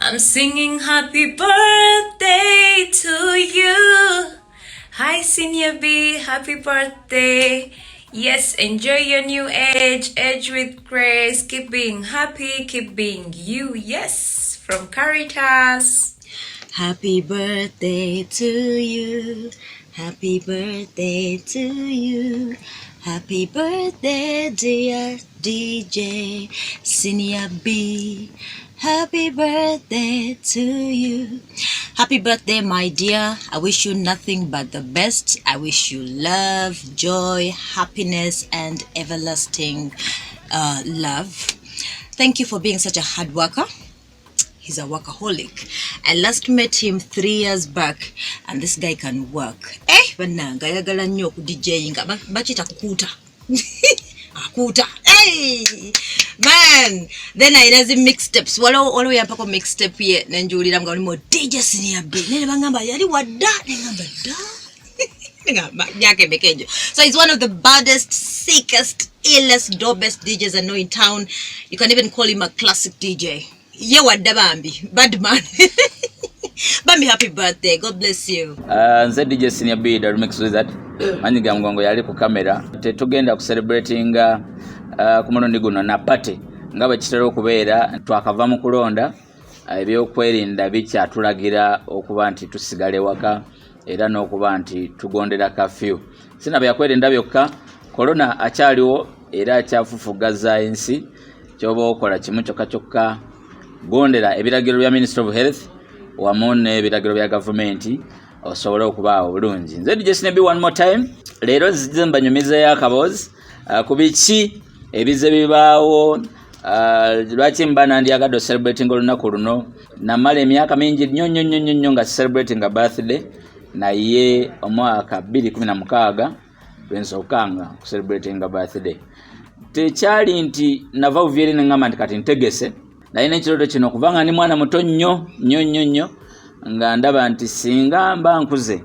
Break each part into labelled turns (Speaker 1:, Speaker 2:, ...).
Speaker 1: I'm singing happy birthday to you. Hi, Senior B, happy birthday. Yes, enjoy your new age, age with grace. Keep being happy, keep being you. Yes, from Caritas.
Speaker 2: Happy birthday to you. Happy birthday to you. Happy birthday, dear DJ Senior B. Happy birthday to you. Happy birthday, my dear. I wish you nothing but the best. I wish you love, joy, happiness, and everlasting love. Thank you for being such a hard worker. He's a workaholic. I last met him 3 years back, and this guy can work. Eh, bannange ayagala nnyo okudjinga, bakiyita kukuuta akuuta. Hey! Man, then ayina zi mixtapes. Waliwo yampako mixtape ye nenjuwulira nga mulimu DJ Senior B, naye ne bangamba yali wadda, nengamba dda, ngamba myaka emeka egyo? So he's one of the baddest, sickest, illest, dopest DJs I know in town. You can even call him a classic DJ. Ye wadda bambi, bad man bambi. Happy birthday, God bless you.
Speaker 3: Nze DJ Senior B, the Remix Wizard. Manyiga Mugongo yali ku kamera. Tetugenda kucelebratinga ku mulundi guno na party nga bwe kitera okubeera. Twakava mu kulonda, ebyokwerinda bikyatulagira okuba nti tusigala ewaka era n'okuba nti tugondera kafyu. Sina byakwerinda byokka, korona akyaliwo era akyafufugaza ensi. Kyoba okola kimu kyokka kyokka, gondera ebiragiro bya Ministry of Health wamu n'ebiragiro bya gavumenti osobole okubaawo bulungi. Nze DJ Senior B one more time. Leero nzize mbanyumizeeyo akaboozi ku biki ebize bibaawo, lwaki mba nandyagadde ocelebrating olunaku luno. Namala emyaka mingi nnyo nnyo nnyo nnyo nnyo nga celebrating a birthday, naye omwaka 2016 lwensookanga kucelebratinga birthday. Tekyali nti nava buvyeri neŋŋamba nti kati ntegese, naye n'ekirooto kino kubanga ndi mwana muto nnyo nnyo nnyo nnyo nga ndaba nti singa mba nkuze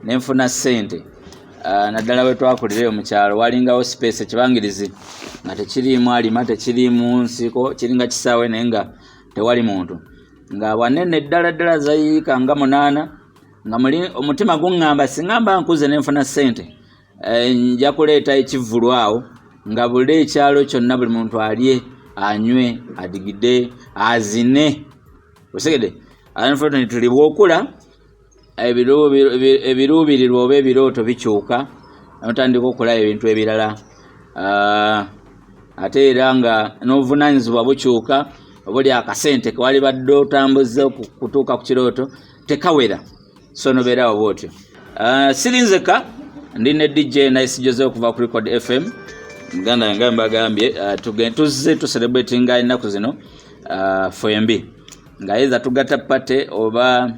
Speaker 3: nenfuna ssente, naddala bwe twakulirayo mu kyalo, walingawo space, ekibangirizi nga tekiriimu alima, tekiriimu nsiko, kiringa kisaawe naye nga tewali muntu, nga wanene ddala ddala, zayiika nga 8, nga muli omutima guŋŋamba singa mba nkuze nenfuna ssente, nja kuleeta ekivvulu awo nga buli ekyalo kyonna buli muntu alye, anywe, adigide, azine. Osegede, unfortunately bw'okula ebiruubirirwa oba ebirooto bikyuka, notandika okulaba ebintu ebirala. Ate era nga n'obuvunanyizibwa bukyuka, oba oli akasente kewali badde otambuza kutuuka ku kirooto tekawera, so nobeerawo bwotyo. Siri nzeka, ndi ne DJ Nice Jose okuva ku Record FM. Muganda wange, mbagambye, tuzze tucelebratinga ennaku zino fembi nga either tugatta party oba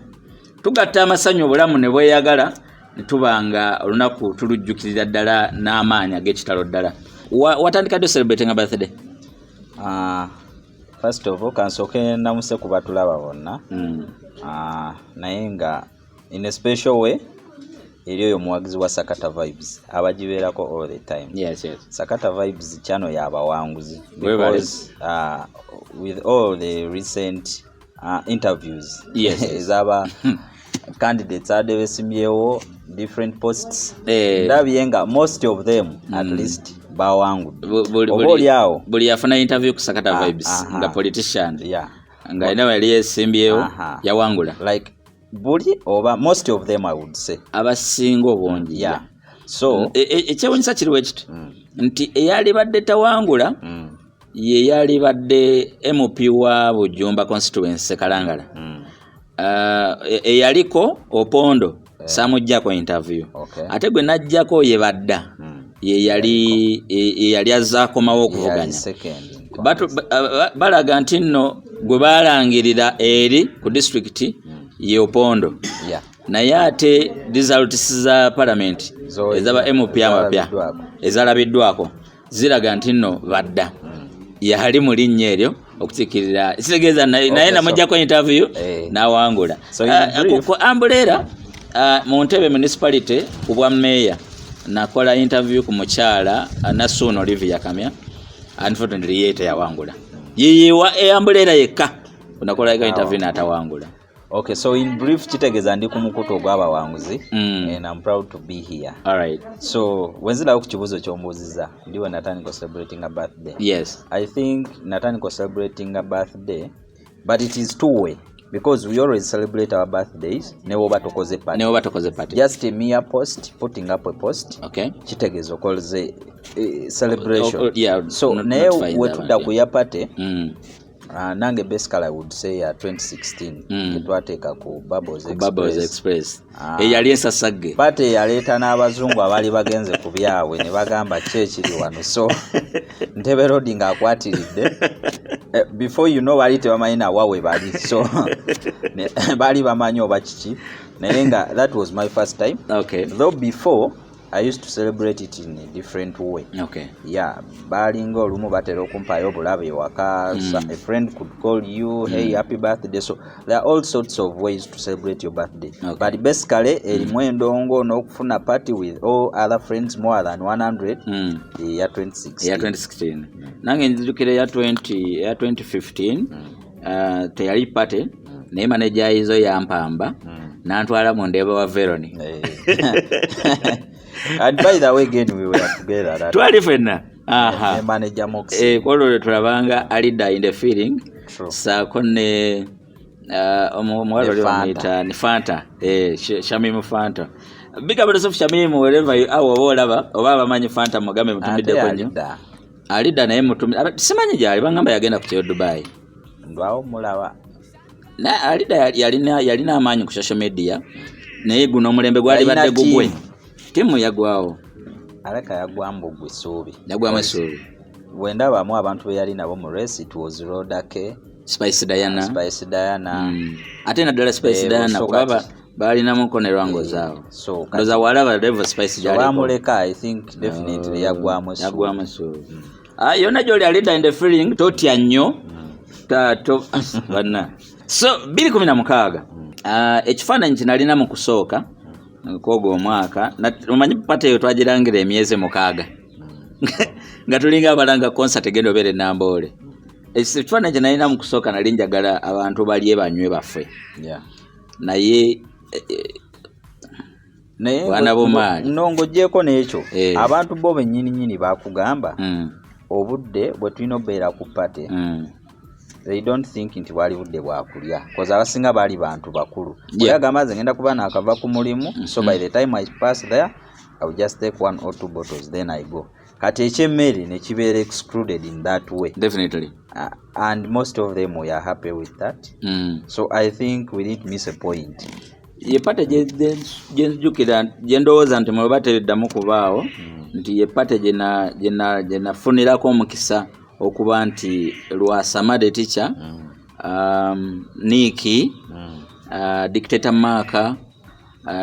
Speaker 3: tugatta amasanyu, obulamu ne bweyagala ne tuba nga olunaku tulujjukirira ddala n'amaanyi ag'ekitalo ddala. Watandika ddi celebrating birthday?
Speaker 4: First of all, kansooke namuse ku batulaba bonna. Naye nga in a special way eri oyo omuwagizi wa Sakata Vibes abagibeerako all the time. Sakata Vibes channel y'abawanguzi
Speaker 3: Webale.
Speaker 4: because with all the recent interviews ez'aba candidates abadde besimbyewo different posts, ndabye nga most of them at least bawangudde. Oba oli awo
Speaker 3: Buli yafuna interview ku Sakata Vibes nga politician nga alina yali yesimbyewo yawangula.
Speaker 4: Like buli oba most of them, I would say.
Speaker 3: Abasinga obungi.
Speaker 4: Yeah, so
Speaker 3: Ekyewunyisa kiriwo ekiti nti eyalibadde tawangula ye yalibadde MP wa Bujumba constituency, Kalangala. Eyaliko Opondo saamuggyako interview. Ate gwe najjako ye badda ye yali ye yali azaakomawo okuvuganya.
Speaker 4: Yali second in contest.
Speaker 3: Balaga nti nno gwe balangirira eri ku disitulikiti ye Opondo, naye ate results za parliament ezaba MP amapya
Speaker 4: ezalabiddwako.
Speaker 3: Ezalabiddwako ziraga nti nno badda yali mu linnya eryo okukiikirira, kitegeeza naye namugjako interview n'awangula.
Speaker 4: So in brief-
Speaker 3: Ku umbrella, mu Ntebe Municipality ku bwa meeya, nakola interview ku mukyala Nassuuna Olivia Kamya. Unfortunately ye teyawangula, yeyewa umbrella yekka. Nakolako interview n'atawangula.
Speaker 4: Okay, so in brief kitegeeza ndi ku mukutu ogw'abawanguzi and I'm proud to be here.
Speaker 3: All right.
Speaker 4: So wenzirawo ku kibuuzo ky'ombuuzizza, ndi we natandika celebrating a birthday.
Speaker 3: Yes.
Speaker 4: I think natandika celebrating a birthday, but it is two way because we always celebrate our birthdays ne woba tokoze party.
Speaker 3: Ne woba tokoze party.
Speaker 4: Just a mere post, putting up a post.
Speaker 3: Okay.
Speaker 4: Kitegeeza okoze celebration.
Speaker 3: Yeah,
Speaker 4: so naye wetudda ku ya party, nange basically I would say ya 2016 getwateeka ku Bubbles
Speaker 3: Ku Bubbles
Speaker 4: Express.
Speaker 3: Express. Eyali ensasagge.
Speaker 4: Party yaleeta n'abazungu abaali bagenze ku byabwe ne bagamba ki ekiri wano, so Ntebe Road ng'akwatiridde. Before you know bali tebamanyi nawa we bali, so baali bamanyi oba kiki, naye nga that was my first time. Though before I used to celebrate it in a different way. Yeah, balinga olumu batera okumpayo obulabo ewaka. So a friend could call you, hey, happy birthday. So there are all sorts of ways to celebrate your birthday. But basically erimu endongo n'okufuna party with all other friends more than 100 eya 2016.
Speaker 3: Eya 2016. Nange nzijukira eya 20 eya 2015, teyali party, naye manager yizo yampamba nantwala mu Ndeeba wa Veroni.
Speaker 4: And by the way, again we were together that
Speaker 3: Twali fenna. Aha.
Speaker 4: ne manager Mox.
Speaker 3: Kwolwo lwe tulabanga Alida in the feeling.
Speaker 4: True.
Speaker 3: Saako ne omuwala
Speaker 4: Ne
Speaker 3: oli
Speaker 4: Fanta.
Speaker 3: bamuyita ni Fanta, Shamimu Fanta. Big up yourself Shamimu wherever you are, oba olaba oba abamanyi Fanta mugambe mutumiddeko
Speaker 4: Ate
Speaker 3: nnyo.
Speaker 4: Alida.
Speaker 3: Alida naye mutumi simanyi gyali, bangamba yagenda ku kyeyo Dubai.
Speaker 4: Ndwawo mulaba.
Speaker 3: Na Alida yalina amaanyi ku social media, naye guno omulembe gwali
Speaker 4: Yalina
Speaker 3: badde gugwe.
Speaker 4: ttiimu.
Speaker 3: Ttiimu yagwawo.
Speaker 4: Aleka yagwamu bugwi essuubi.
Speaker 3: Yagwamu essuubi.
Speaker 4: Bwe ndabamu abantu be yali nabo mu race, it was Roda K,
Speaker 3: Spice Diana.
Speaker 4: Spice Diana.
Speaker 3: Ate naddala Spice
Speaker 4: Eh,
Speaker 3: Diana
Speaker 4: so
Speaker 3: kuba
Speaker 4: kati-
Speaker 3: balinamuko ne lwango zaabwe.
Speaker 4: So kati-
Speaker 3: Ndowooza walaba level Spice
Speaker 4: so
Speaker 3: gy'aliko.
Speaker 4: bamuleka, I think definitely yagwamu essuubi.
Speaker 3: Yagwamu essuubi. Ah, yonna gy'oli Alida in the feeling, totya nnyo. To banna. So 2016, ekifaananyi kye nalina mu kusooka kwogwo omwaka, omanyi party eyo twagirangira emyezi 6 nga tulinga abalanga concert egenda obeera e Namboole. Ekifaananyi kye nalina mu kusooka, nali njagala abantu balye banywe bafe. Naye
Speaker 4: Naye
Speaker 3: Bwana Bumaali.
Speaker 4: No, ng'oggyeeko n'ekyo,
Speaker 3: Eh.
Speaker 4: abantu bo bennyini baakugamba obudde bwe tulina okubeera ku party, they don't think nti bwali budde bwakulya, cause abasinga baali bantu bakulu. Oli agamba nze ngenda kuba naakava ku mulimu, so by the time I pass there I will just take one or two bottles, then I go. Kati ekyemmere ne kibeera excluded in that way.
Speaker 3: Definitely.
Speaker 4: And most of them were happy with that. So I think we didn't miss a point.
Speaker 3: Ye party gye nzijukira, gye ndowooza nti mweba teriddamu kubaawo, nti ye party gye nafunirako omukisa okuba nti Lwasama the teacher, Niiki, Dictator Marka,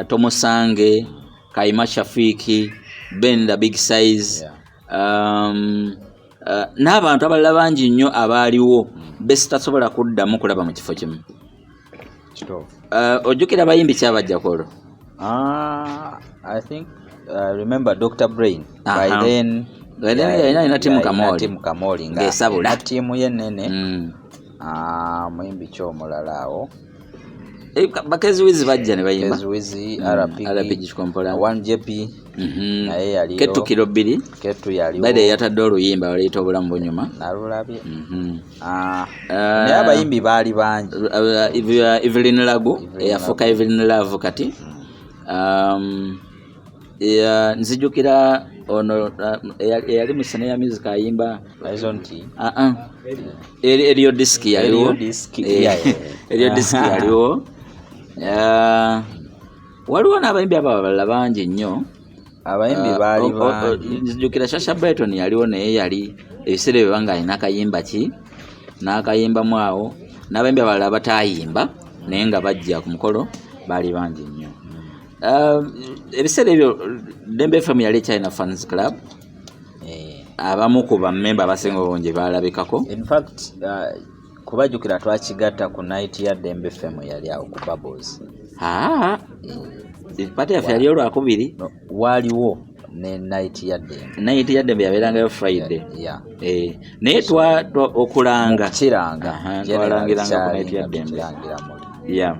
Speaker 3: Tomusange, Kaima Shafiki, Ben the Big Size, n'abantu abalala bangi nnyo abaaliwo besitasobola kuddamu kulaba mu kifo kimu.
Speaker 4: Kituufu.
Speaker 3: Ojjukira abayimbi kyabajjako olwo?
Speaker 4: Ah, I think I remember Dr. Brain. By then,
Speaker 3: By then yalina ttiimu
Speaker 4: yalina
Speaker 3: Kamoli.
Speaker 4: ttiimu Kamoli nga
Speaker 3: Ng'esabula.
Speaker 4: erina ttiimu ye ennene. Ah, muyimbi ki omulala awo?
Speaker 3: Eh, Bakeziwizi bajja ne bayimba.
Speaker 4: Keziwizi, RPG,
Speaker 3: RPG Kikompola.
Speaker 4: 1JP naye yaliyo.
Speaker 3: Ketu kiro 2.
Speaker 4: Ketu yaliwo.
Speaker 3: Baide yatadde oluyimba baluyita Obulamu Bunyuma.
Speaker 4: Nalulabye. Ah,
Speaker 3: Ah,
Speaker 4: naye abayimbi baali bangi.
Speaker 3: Evelyn Lagu
Speaker 4: Evelyn
Speaker 3: eyafuuka Evelyn Love kati. Nzijukira ono eyali mu Sene ya music ayimba.
Speaker 4: Horizon T.
Speaker 3: Ah, ah. Eriyo Disk yaliwo.
Speaker 4: Eriyo Disk, yeah.
Speaker 3: Eriyo Disk yaliwo. Waliwo n'abayimbi abo abalala bangi nnyo.
Speaker 4: Abayimbi baali bangi.
Speaker 3: Nzijukira Shasha Brighton yaliwo, naye yali ebiseera ebyo banga alina akayimba ki n'akayimbamu awo, n'abayimbi abalala abatayimba naye nga bajja ku mukolo baali bangi nnyo. Ebiseera ebyo Dembe FM yali ekyalina fans club. Abamu ku bammemba abasinga obungi baalabikako.
Speaker 4: In fact, kubajjukira twakigatta ku night ya Dembe FM yali awo ku Bubbles.
Speaker 3: Party yaffe yali olwakubiri.
Speaker 4: No, waaliwo Ne night ya ddembe.
Speaker 3: Night ya ddembe yabeerangayo Friday.
Speaker 4: Yeah.
Speaker 3: Naye okulanga
Speaker 4: kiranga.
Speaker 3: Twalangiranga ku night ya ddembe.
Speaker 4: Tukirangira muli.
Speaker 3: Yeah.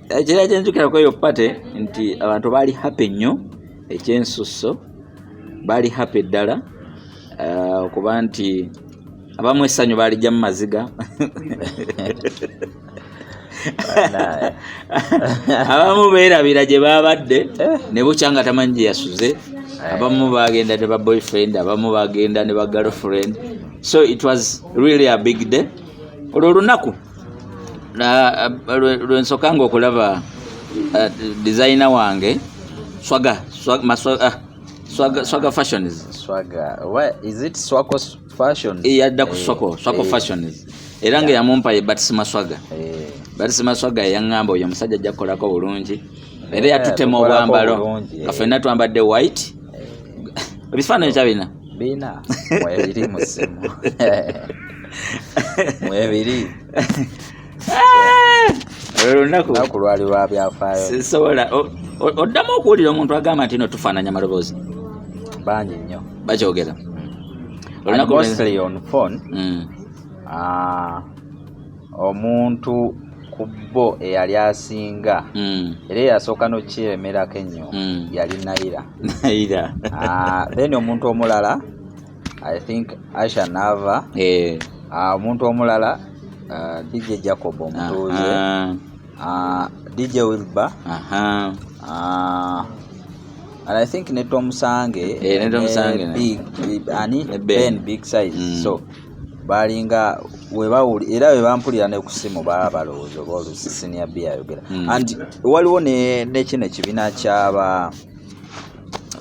Speaker 3: Ekirala kyenzukirako eyo party nti abantu baali happy nnyo ekyensusso, baali happy ddala, okuba nti abamu essanyu baalijja mu maziga,
Speaker 4: Bannaaye.
Speaker 3: abamu beerabira gye babadde ne bukya nga tamanyi gye yasuze, abamu bagenda ne ba boyfriend, abamu bagenda ne ba girlfriend. So it was really a big day. Olwo olunaku lwe nsokanga okulaba designer wange Swaga Fashions.
Speaker 4: Swaga, what is it, Swako Fashions?
Speaker 3: Yadda ku Swako Fashions, era nga yamumpa ye Batisima Swaga. Batisima Swaga yaŋŋamba oyo omusajja ajja kukolako bulungi, era yatutema
Speaker 4: tukolako
Speaker 3: obwambalo
Speaker 4: bulungi,
Speaker 3: nga ffenna twambadde white. Ebifaananyi kyabina.
Speaker 4: Bina mwebiri mu ssimu, mwebiri.
Speaker 3: Olwo lunaku
Speaker 4: Lunaku lwali lwa byafaayo.
Speaker 3: Sisobola oddamu okuwulira omuntu agamba nti no tufaananya amaloboozi.
Speaker 4: Bangi nnyo.
Speaker 3: Bakyogera.
Speaker 4: And
Speaker 3: Olunaku
Speaker 4: mostly on phone. Omuntu ku bo eyali asinga era eyasooka n'okiremerako ennyo yali Naira.
Speaker 3: Naira.
Speaker 4: Then omuntu omulala, I think Asha Nava. Omuntu omulala, DJ Jacob omutuuze. DJ Wilber. And I think ne Tom Sange.
Speaker 3: Eh, ne Tom Sange, ne.
Speaker 4: Big, ani?
Speaker 3: Ne Ben.
Speaker 4: Ben Big Size. So balinga webawuli era we bampulira ne ku ssimu baba balowooza oba oluusi Senior B ayogera. And waliwo ne kino ekibiina kyaba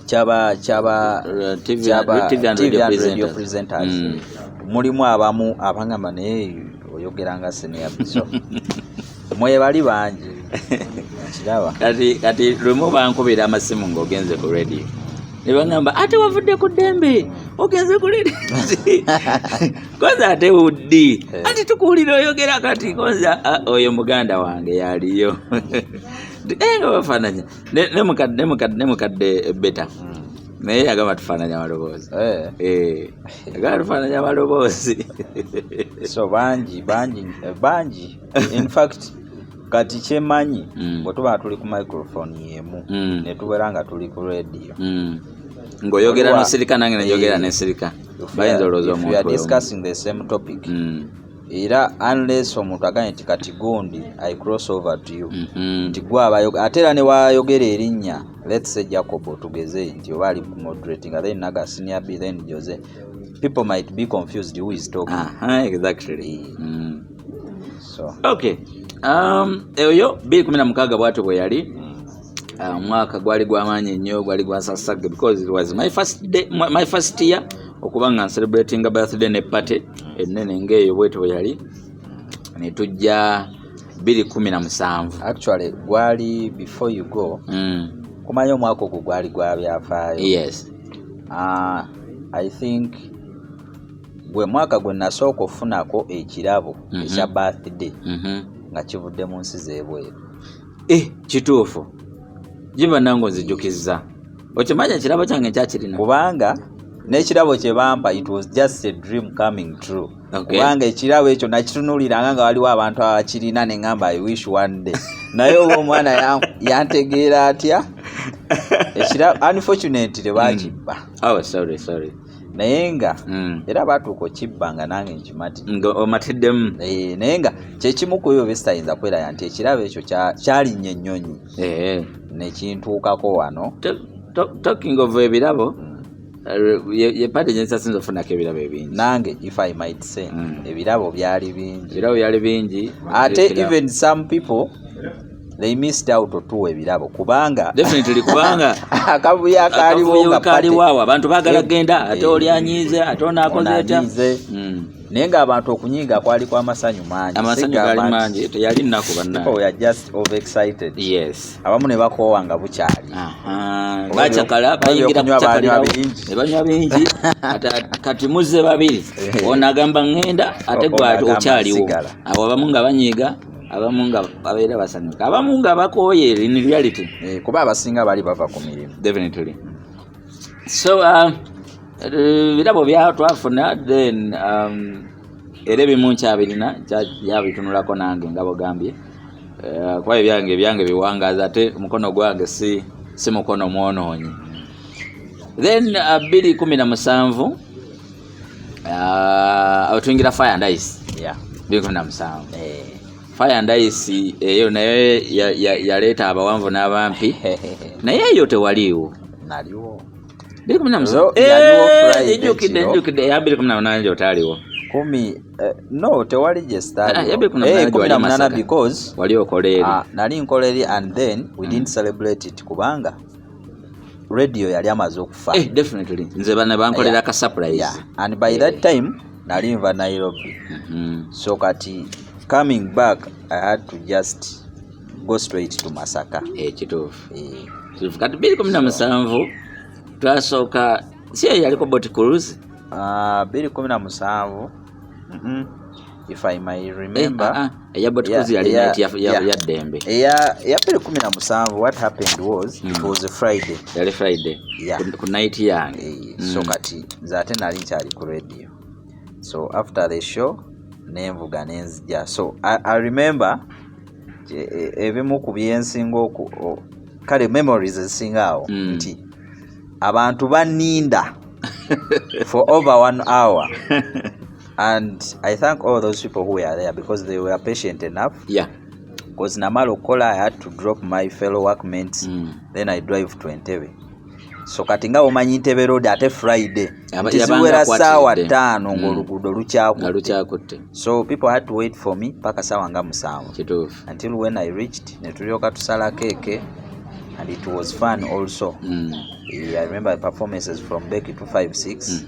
Speaker 3: TV
Speaker 4: kyaba
Speaker 3: TV and
Speaker 4: TV
Speaker 3: radio
Speaker 4: and radio
Speaker 3: presenters.
Speaker 4: Presenters. Mulimu abamu abangamba naye oyogera nga Senior B, so mwebali bangi kiraba.
Speaker 3: Kati lumu bankubira amasimu ng'ogenze ku radio ne baŋŋamba ate wavudde ku ddembe ogenze ku radio koza ate wuddi ati tukuwulira oyogera kati koza, ah, oyo muganda wange yaliyo. Eh, nga bafaananya ne mukadde beta naye yagamba tufaananya amaloboozi. Eh, agamba tufaananya amaloboozi.
Speaker 4: So bangi bangi bangi. In fact kati kyemanyi, bwe tuba tuli ku microphone yemu ne tubeera nga tuli ku radio,
Speaker 3: Ng'oyogera nosirika, nange nenjogera nensirika, bayinza olowooza
Speaker 4: if we are
Speaker 3: omuntu oyo.
Speaker 4: Discussing the same topic, era unless omuntu agambye nti kati gundi, I cross over to you, nti gwe abayo ate era ne wayogera erinnya, let's say Jacob, tugeze nti oba ali moderating, then naga Senior B, then Jose, people might be confused who is talking.
Speaker 3: Aha, exactly.
Speaker 4: So
Speaker 3: Okay, eyo 2016 bwatyo bwe yali. Omwaka gwali gwamaanyi nnyo, gwali gwasasagge because it was my first day, my first year okuba nga celebrating birthday ne party ennene ng'eyo bwetyo bwe yali. Ne tujja 2017.
Speaker 4: Actually gwali, before you go, kumanya omwaka ogwo gwali gwa byafaayo. I think gwe mwaka gwe nasooka okufunako ekirabo ekya birthday nga kivudde mu nsi z'ebweru.
Speaker 3: Eh, kituufu, giba nange onzijukizza, okimanya ekirabo kyange nkyakirina.
Speaker 4: Kubanga n'ekirabo kye bampa, it was just a dream coming true. Kubanga ekirabo ekyo nakitunuliranga nga waliwo abantu abakirina, ne ŋŋamba I wish one day, naye oba omwana yantegeera atya ekirabo. Unfortunately bakibba.
Speaker 3: Oh, sorry, sorry.
Speaker 4: Naye nga era batuuka okibba nga nange nkimatidde.
Speaker 3: Nga omatiddemu.
Speaker 4: Eh, naye nga kyekimu ku ebyo byesitayinza kweraya nti ekirabo ekyo kyalinnya ennyonyi nekintuukako wano.
Speaker 3: Talking of ebirabo, ye party gyensasinza ofunako ebirabo ebingi.
Speaker 4: Nange if I might say, ebirabo byali bingi.
Speaker 3: Ebirabo byali bingi.
Speaker 4: Ate even some people, they missed out otuwa ebirabo kubanga
Speaker 3: Definitely, kubanga
Speaker 4: akavuyo akaaliwo
Speaker 3: akavuyo
Speaker 4: nga
Speaker 3: kaaliwo awo, abantu baagala genda, ate oli anyiize, ate ono akoze atya.
Speaker 4: Anyiize. Naye ng'abantu okunyiiga kwali kwa masanyu mangi.
Speaker 3: Amasanyu
Speaker 4: Sigamba
Speaker 3: gaali
Speaker 4: nti
Speaker 3: mangi, teyali nnaku
Speaker 4: people
Speaker 3: bannange.
Speaker 4: were just overexcited. Abamu ne bakoowa nga bukyali. Oba
Speaker 3: Bakyakala bayingira
Speaker 4: ebyokunywa banywa
Speaker 3: kucakalirawo.
Speaker 4: bingi.
Speaker 3: Ne banywa bingi. Kati muzze babiri, ono agamba ŋŋenda, ate gwe
Speaker 4: Ono agamba
Speaker 3: okyaliwo.
Speaker 4: nsigala.
Speaker 3: Awo abamu nga banyiiga, abamu nga babeera basanyuka, abamu nga bakooye in reality.
Speaker 4: Eh, kuba abasinga bali bava ku mirimu.
Speaker 3: Definitely. So birabo bya twafuna then era ebimu nkyabirina, nyabitunulako nange nga bwogambye. Kuba ebyange biwangaaza, ate omukono gwange si mukono mwonoonyi. Then 2017 awo tuyingira Fire and Ice. 2017. Fire and Ice eyo naye yaleeta abawanvu n'abampi, naye eyo tewaliiwo.
Speaker 4: Naliwo.
Speaker 3: 2017.
Speaker 4: So, yaliwo Friday
Speaker 3: Njukidde.
Speaker 4: Kiro.
Speaker 3: Njukidde, eya 2018 gyotaaliwo.
Speaker 4: Kumi, no, tewali gye
Speaker 3: Ah, ya 2018
Speaker 4: kumi na
Speaker 3: wali
Speaker 4: munaana
Speaker 3: Masaka.
Speaker 4: Because
Speaker 3: Wali okola eri.
Speaker 4: Nali nkola eri and then we didn't celebrate it kubanga radio yali amaze okufa.
Speaker 3: Definitely nze bana bankolera ka surprise.
Speaker 4: Yeah. And by that time nali nva Nairobi. So kati coming back I had to just go straight to Masaka.
Speaker 3: Kituufu.
Speaker 4: Eh.
Speaker 3: Kituufu. Kati 2017 twasooka, si eyo yaliko boat cruise?
Speaker 4: 2017, if I may remember.
Speaker 3: Eh, ah, ah, eya boat cruise yali night ya ddembe.
Speaker 4: Eya 2017, what happened was it was a Friday.
Speaker 3: Yali Friday. Ku night yange.
Speaker 4: So kati nze ate nali nkyali ku radio, so after the show nenvuga nenzija. So I remember ebimu ku byensinga kale memories ezisinga awo nti abantu banninda for over one hour, and I thank all those people who were there because they were patient enough, because namala okukola, I had to drop my fellow workmates, then I drive to Entebbe. So kati nga omanyi Entebbe Road, ate Friday, nti
Speaker 3: yabanga
Speaker 4: ziwera
Speaker 3: akwatiridde.
Speaker 4: saawa 5 ng'oluguudo
Speaker 3: Nga
Speaker 4: lukyakutte.
Speaker 3: Lukyakutte.
Speaker 4: So people had to wait for me paka saawa nga 7 until when I reached, ne tulyoka tusala keeke, and it was fun also. I remember performances from Becky 256.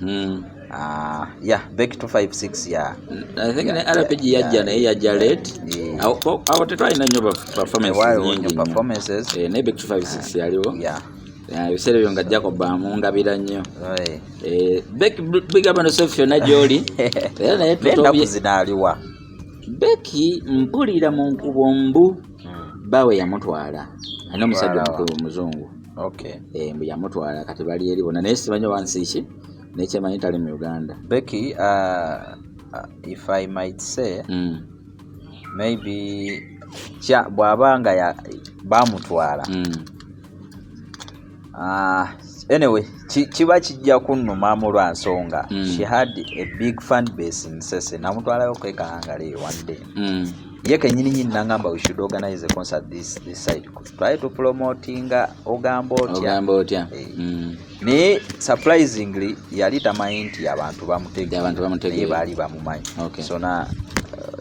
Speaker 4: Yeah, Becky 256, yeah.
Speaker 3: I think ne RPG yajja, naye yajja late. Awo tetwalina nnyo performances
Speaker 4: Tewaliwo
Speaker 3: nyingi
Speaker 4: nnyo
Speaker 3: nnyo.
Speaker 4: performances.
Speaker 3: Eh, naye Becky 256 yaliwo.
Speaker 4: Yeah.
Speaker 3: Ebiseera ebyo nga Jacob amungabira nnyo.
Speaker 4: Right.
Speaker 3: Eh, Becky, big up on yourself yonna gy'oli, era naye
Speaker 4: Naye
Speaker 3: tutobye.
Speaker 4: ennaku zino aliwa?
Speaker 3: Becky mpulira mu nkubo mbu bawe yamutwala, alina omusajja
Speaker 4: Mutwala wa?
Speaker 3: omukulu omuzungu.
Speaker 4: Okay.
Speaker 3: Eh, mbu yamutwala, kati bali eri bonna, naye simanyi oba nsi ki, naye kyemanyi tali mu Uganda.
Speaker 4: Becky, if I might say, maybe bw'aba nga bamutwala, anyway, kiba kijja kunnumamu lwa nsonga she had a big fan base in Sese. Namutwalayo kwekahangala one day. Ye kenyini nyini nangamba we should organize a concert this side, twali tupromotinga Ogamba Otya.
Speaker 3: Ogamba Otya.
Speaker 4: Eh.
Speaker 3: Naye
Speaker 4: Naye surprisingly yali tamanyi nti abantu bamutegeera.
Speaker 3: Abantu bamutegeera.
Speaker 4: Naye baali bamumanyi.
Speaker 3: Okay.
Speaker 4: So na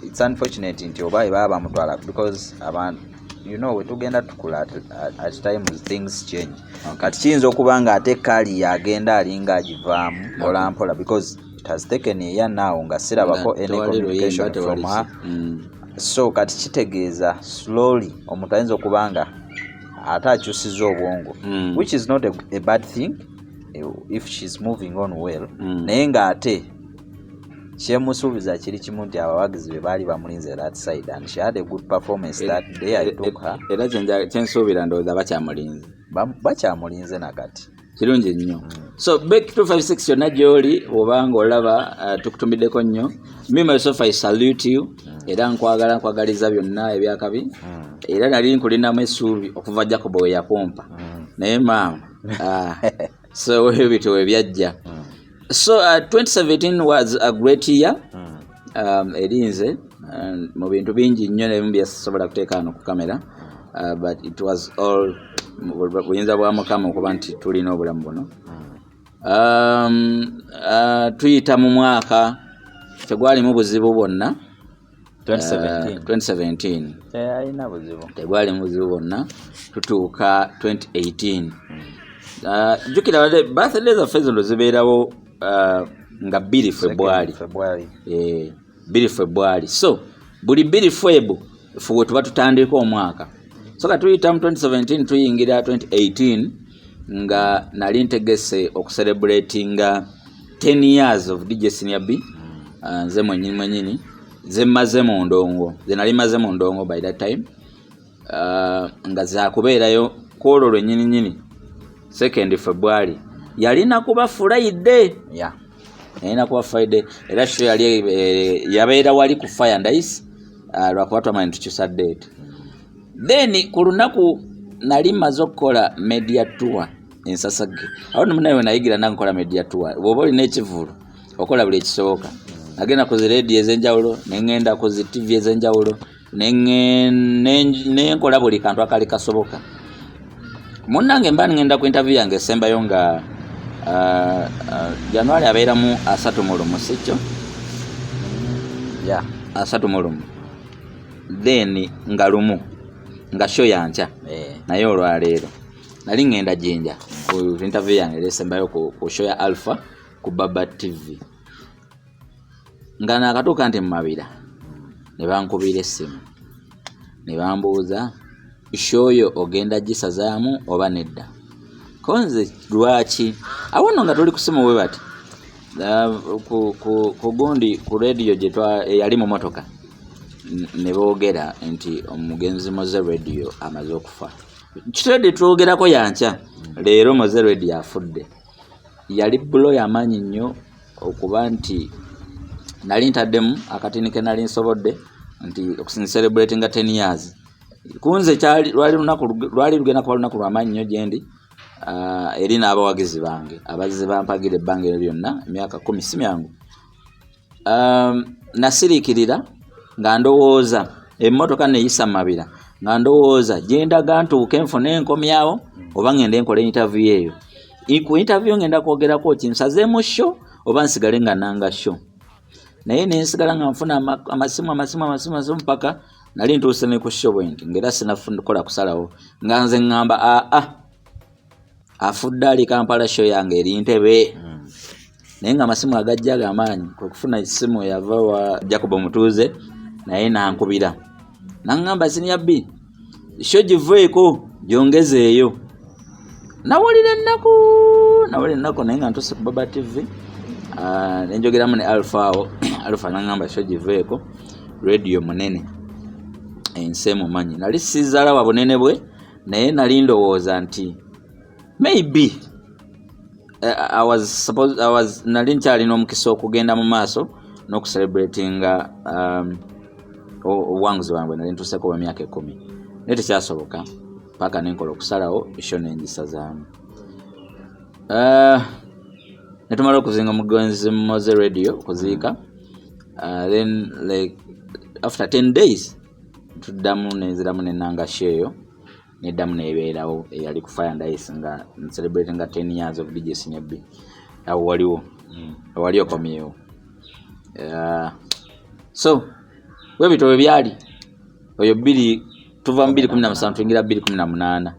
Speaker 4: it's unfortunate nti oba baba bamutwala, because abantu, wetugenda tukula, at times things change.
Speaker 3: Okay.
Speaker 4: Kati kiyinza okuba nga ate kaali yagenda alinga agivaamu mpola mpola, because it has taken a year now nga sirabako
Speaker 3: Nga
Speaker 4: any
Speaker 3: tewali luyimba,
Speaker 4: communication
Speaker 3: tewali
Speaker 4: from her.
Speaker 3: ki.
Speaker 4: So kati kitegeeza slowly omuntu ayinza okuba nga ate akyusiza obwongo, which is not a bad thing, if she's moving on well. Naye ng'ate kyemusuubiza kiri kimu nti abawagizi be baali bamulinze that side, and she had a good performance that day I took her.
Speaker 3: Era kyensuubira ndowooza bakyamulinze.
Speaker 4: Bakyamulinze nakati.
Speaker 3: Kirungi nnyo. So Bek 256 yonna gy'oli, obanga olaba, tukutumiddeko nnyo. Me myself, I salute you, era nkwagala, nkwagaliza byonna ebyakabi. Era nali nkulinamu essuubi okuva Jacobo we yakumpa, naye maama, so ebyo we byajja. So 2017 was a great year eri nze mu bintu bingi nnyo, nebimu byesobola kuteeka wano ku kamera, but it was all buyinza bwa Mukama okuba nti tulina obulamu buno. Tuyita mu mwaka tegwalimu buzibu bwonna.
Speaker 4: 2017.
Speaker 3: 2017.
Speaker 4: Teyalina buzibu.
Speaker 3: Tegwalimu buzibu bwonna. Tutuuka 2018. Jjukira badde birthday zaffe zino zibeerawo nga 2 February.
Speaker 4: February.
Speaker 3: Eh, 2 February. So buli 2 Feb ffe we tuba tutandika omwaka. So ka tuyita mu 2017, tuyingira 2018, nga nali ntegese okucelebratinga 10 years of DJ Senior B. Nze mwenyini mwenyini ze mmaze mu ndongo, ze nali maze mu ndongo by that time, nga zakubeerayo kwolwo lwennyini nyini 2nd February. Yalina kuba Friday. Yalina kuba Friday, era show yali yabeera wali ku Fire and Ice, lwakuba twamanyi tukyusa date. Then ku lunaku nali mmaze okukola media tour ensasage awo nomunawe nayigira nankola media tour. Bw'oba olina ekivulu, okola buli ekisoboka. Nagenda ku zi radio ez'enjawulo, neŋŋenda ku zi TV ez'enjawulo, nenkola buli kantu akali kasoboka. Munnange, mba ngenda ku interview yange esembayo nga January abeeramu 31, sikyo?
Speaker 4: Yeah.
Speaker 3: 31, then nga lumu nga show yankya. Naye olwaleero nali ngenda Jinja ku interview yange esembayo ku show ya Alpha ku Baba TV, nga nakatuuka nti mumabira ne bankubira essimu ne bambuuza, "Show yo ogenda gisazaamu oba nedda?" Konze lwaki awo nno nga tuli ku simu bwe bati, ku gundi ku radio gye eyali mu motoka, ne boogera nti omugenzi Moze Radio amaze okufa. Kitedde twogerako yankya leero Moze Radio afudde. Yali blow yamaanyi nnyo, okuba nti nali ntaddemu akatini ke nali nsobodde nti celebratinga 10 years. Kunze kyali lwali lunaku lwali lugenda kuba lunaku lwamaanyi nnyo gyendi, eri n'abawagizi bange abazze bampagira ebbanga eryo lyonna, emyaka 10 si myangu. Nasiriikirira nga ndowooza emmotoka neyisa mabira, nga ndowooza gyendaga ntuuke nfune enkomyawo oba ngende nkola interview eyo. Ku interview ngenda kwogerako ki? Nsazeemu show oba nsigale nga nanga show? Naye nensigala nga nfuna amasimu, amasimu, amasimu, amasimu, paka nali ntuuse ne ku show bwenti, ngaera sinakola kusalawo, nga nze ŋŋamba, aa, afudde ali Kampala, show yange eri Ntebe. Naye nga amasimu agajja gamaanyi, kwe kufuna essimu yava wa Jacob Omutuuze, naye nankubira naŋŋamba, "Senior B, show giveeko, gyongezeeyo." Nawulira ennaku, nawulira ennaku, naye nga ntuuse ku Baba TV, nenjogeramu ne Alpha awo. Alpha naŋŋamba, "Show giveeko, Radio munene, ensi emumanyi." Nali sizalawa bunene bwe, naye nali ndowooza nti maybe I was supposed, I was nali nkyalina omukisa okugenda mu maaso n'okucelebratinga obuwanguzi bwange nali ntuuseko bwa myaka 10, naye tekyasoboka paka nenkola okusalawo show nengisazaamu. Netumala okuzinga omugenzi Moze Radio, okuziika, then like after 10 days tuddamu nenziramu nenanga show eyo, neddamu nebeerawo eyali ku Fire and Ice, nga celebrating nga 10 years of DJ Senior B. Awo waliwo wali okomyewo. So webito bwe byali oyo bbiri, tuva mu 2017 tuyingira 2018,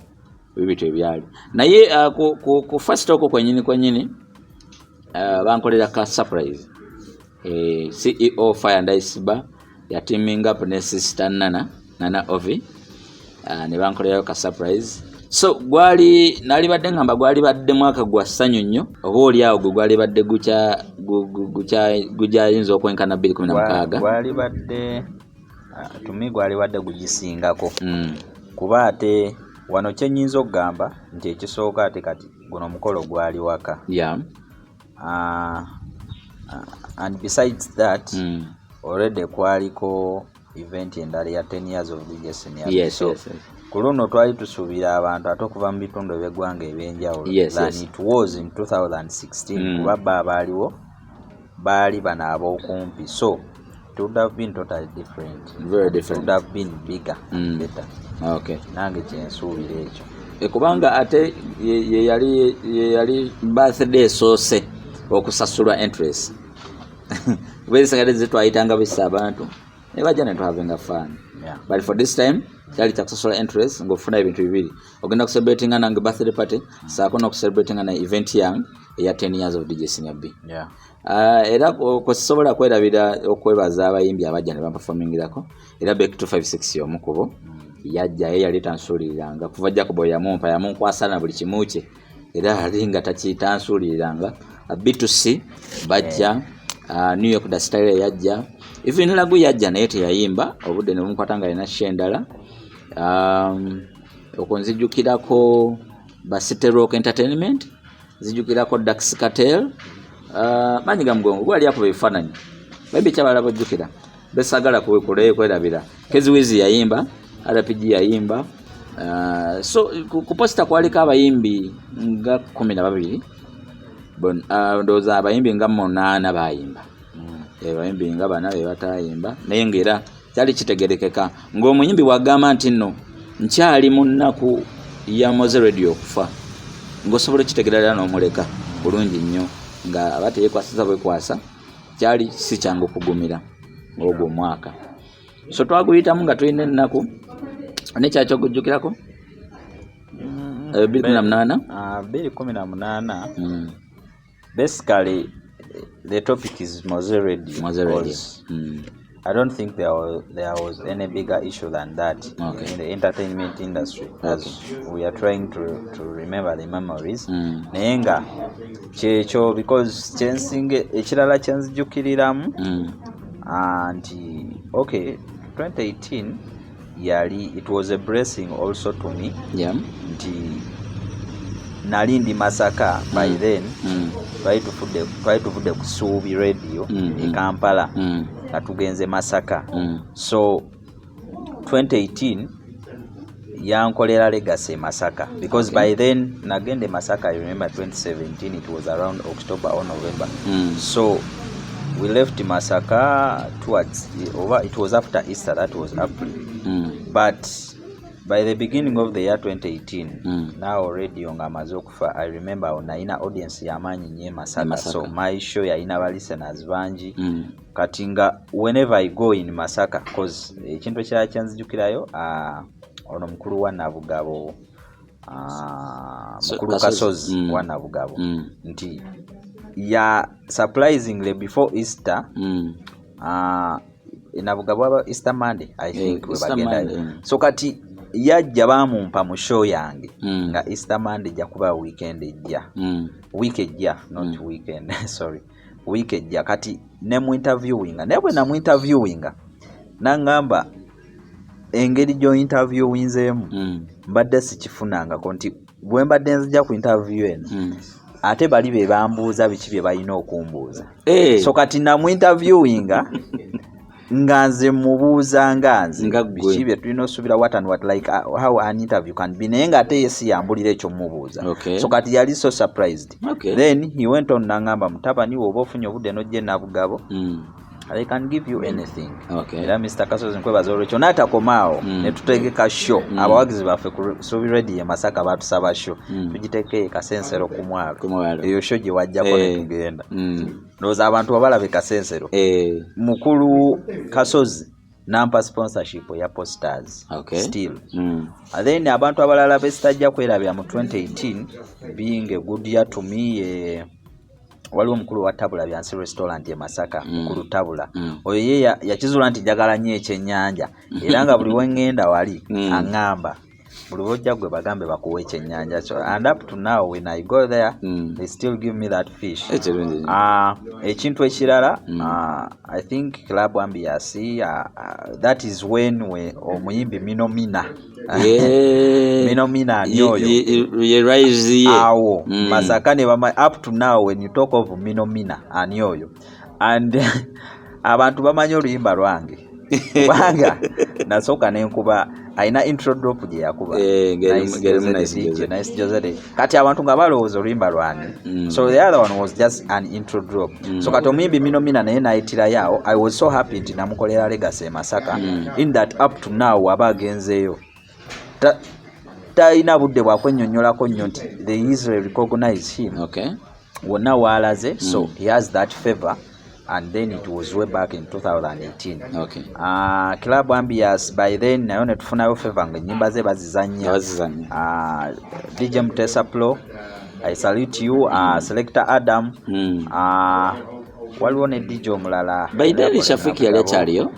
Speaker 3: ebibito ebyali. Naye ku first okwo kwenyini kwenyini, bankolera ka surprise. CEO Fire and Ice Bar yateaming up ne Sister Nana, Nana Ovi, ne bankolerayo ka surprise. So gwali nalibadde ngamba gwali badde mwaka gwa ssanyu nnyo, oba oli awo gwe gwali badde gukya gukyayinza okwenkana 2016.
Speaker 4: Gwali badde, tumi gwali badde gugisingako, kuba ate wano kyenyinza okugamba nti ekisooka, ate kati guno omukolo gwali waka. And besides that, already kwaliko event endala ya 10 years of DJ Senior. So ku luno twali tusuubira abantu ate okuva mu bitundu ebyeggwanga ebyenjawulo than it was in 2016, kuba bo abaaliwo baali bano ab'okumpi, so it would have been totally different.
Speaker 3: Very
Speaker 4: It
Speaker 3: different.
Speaker 4: would have been bigger and better. Nange kyensuubira ekyo.
Speaker 3: Kubanga ate ye yali birthday esoose okusasulwa interest, kuba ezisigadde zitwayitanga bisa abantu ne bajja ne tuhavinga fun. But for this time kyali kyakusasula interest, ng'ofuna ebintu bibiri: ogenda kucelebratinga nange birthday party, saako n'okucelebratinga na event yange eya 10 years of DJ Senior B. Era kwesisobola kwerabira okwebaza abayimbi abajja ne baperformingirako, era Bek 256 omu kubo yajja, ye yali tansuuliriranga kuva Jacobo yamumpa, yamunkwasa na buli kimu kye, era ali nga takitansuuliriranga. B2C bajja, New York da Style yajja, even Lagu yajja naye teyayimba, obudde ne bumukwata nga alina show endala. Okwo nzijjukirako ba City Rock Entertainment. Nzijukirako Dax Cartel, maanyi ga mugongo gwali akuba ebifaananyi. Bayimbi kyabalala bojjukira besagala kwerabira. Keziwizi yayimba, RPG yayimba. So ku poster kwaliko abayimbi nga 12. Ndowooza abayimbi nga 8 bayimba. Abayimbi nga 4 be batayimba, naye ng'era kyali kitegerekeka ng'omuyimbi bw'agamba nti nno nkyali mu nnaku ya Mowzey Radio okufa, ng'osobola okitegeera era n'omuleka bulungi nnyo nga aba teyeekwasiza bwekwasa. Kyali si kyangu okugumira ogwo omwaka, so twaguyitamu nga tulina ennaku. Nekyaki okujjukirako? 2018.
Speaker 4: 2018. Basically the topic is Mowzey Radio.
Speaker 3: Mowzey Radio.
Speaker 4: Because I don't think there was any bigger issue than that in the entertainment industry as we are trying to remember the memories. Naye nga kyekyo, because kyensinga ekirala kyenzijukiriramu, nti okay, 2018 yali, it was a blessing also to me nti nali ndi Masaka by then. Twali tuvudde ku Suubi Radio e Kampala nga tugenze Masaka. So 2018 yankolera legacy e Masaka because by then nagenda e Masaka, I remember 2017, it was around October or November. So we left Masaka towards, over, it was after Easter, that was April. But by the beginning of the year 2018, now radio nga amaze okufa, I remember awo nalina audience yamaanyi nnyo e Masaka.
Speaker 3: Masaka.
Speaker 4: So my show yalina ba listeners bangi. Kati nga whenever I go in Masaka, cause ekintu ekirala kyanzijukirayo, ono mukulu wa Nabugabo, mukulu
Speaker 3: Kasozi.
Speaker 4: Kasozi wa Nabugabo, nti ya surprisingly before Easter, Nabugabo aba Easter Monday, I think, we
Speaker 3: Easter
Speaker 4: bagendayo.
Speaker 3: Monday.
Speaker 4: So kati yajja bamumpa mu show yange nga Easter Monday ejja kuba weekend ejja, week ejja, not weekend, sorry, week ejja. Kati nemuinterviewinga, naye bwe namuinterviewinga naŋŋamba engeri gy'ointerviewinzeemu mbadde sikifunangako, nti bwe mbadde nzija ku interview eno, ate bali be bambuuza biki bye balina okumbuuza. So kati namuinterviewinga nga nze mubuuza nga nze
Speaker 3: Nga ggwe.
Speaker 4: biki bye tulina osuubira, what and what, like how an interview can be, naye ng'ate ye si yambulira ekyo mubuuza. So kati yali so surprised. Then he went on nangamba, mutabani, woba ofunye obudde n'ojja e Nabugabo, I can give you anything. Era Mr Kasozi nkwebaza olwekyo. N'atakomaawo, ne tutegeka show. Abawagizi baffe ku Suubi Radio e Masaka batusaba show tugiteeke e Kasensero ku mwalo.
Speaker 3: Ku mwalo.
Speaker 4: Eyo show gye wajjako ne tugenda. Ndowooza abantu babalaba e Kasensero. Mukulu Kasozi nampa sponsorship eya posters. Still. And then abantu abalala besitajja kwerabira mu 2018, being a good year to me, waliwo omukulu wa Tabula Byansi Restaurant e Masaka, mukulu Tabula. Oyo ye yakizuula nti njagala nnyo ekyennyanja, era nga buli weŋŋenda wali aŋŋamba, buli lwojja gwe bagambe bakuwa ekyennyanja. So, and up to now when I go there, they still give me that fish.
Speaker 3: Ekirungi nnyo.
Speaker 4: Ekintu ekirala, I think Club Ambiance, that is when omuyimbi Minomina, Minomina ani oyo?
Speaker 3: Ye rise ye.
Speaker 4: Awo Masaka ne bama, up to now when you talk of Minomina ani oyo, and abantu bamanyi oluyimba lwange kubanga nasooka nenkuba, alina intro drop gye yakuba. Nice
Speaker 3: ng'erimu
Speaker 4: Jose
Speaker 3: Nice
Speaker 4: the DJ,
Speaker 3: Jose.
Speaker 4: Nice Jose. Kati abantu nga balowooza oluyimba lwange. So the other one was just an intro drop. So kati omuyimbi Minomina naye nayitirayo awo. I was so happy nti namukolera legacy e Masaka, in that up to now aba agenzeeyo talina budde bwakwennyonnyolako nnyo nti they easily recognize him wonna waalaze. So he has that favor, and then it was way back in 2018. Club Ambiance by then nayo netufunayo favor nga ennyimba ze bazizannya.
Speaker 3: Bazizannya.
Speaker 4: DJ Mutesa Pro, I salute you. Selector Adam. Waliwo ne DJ omulala.
Speaker 3: By then Shafiki yali akyaliyo?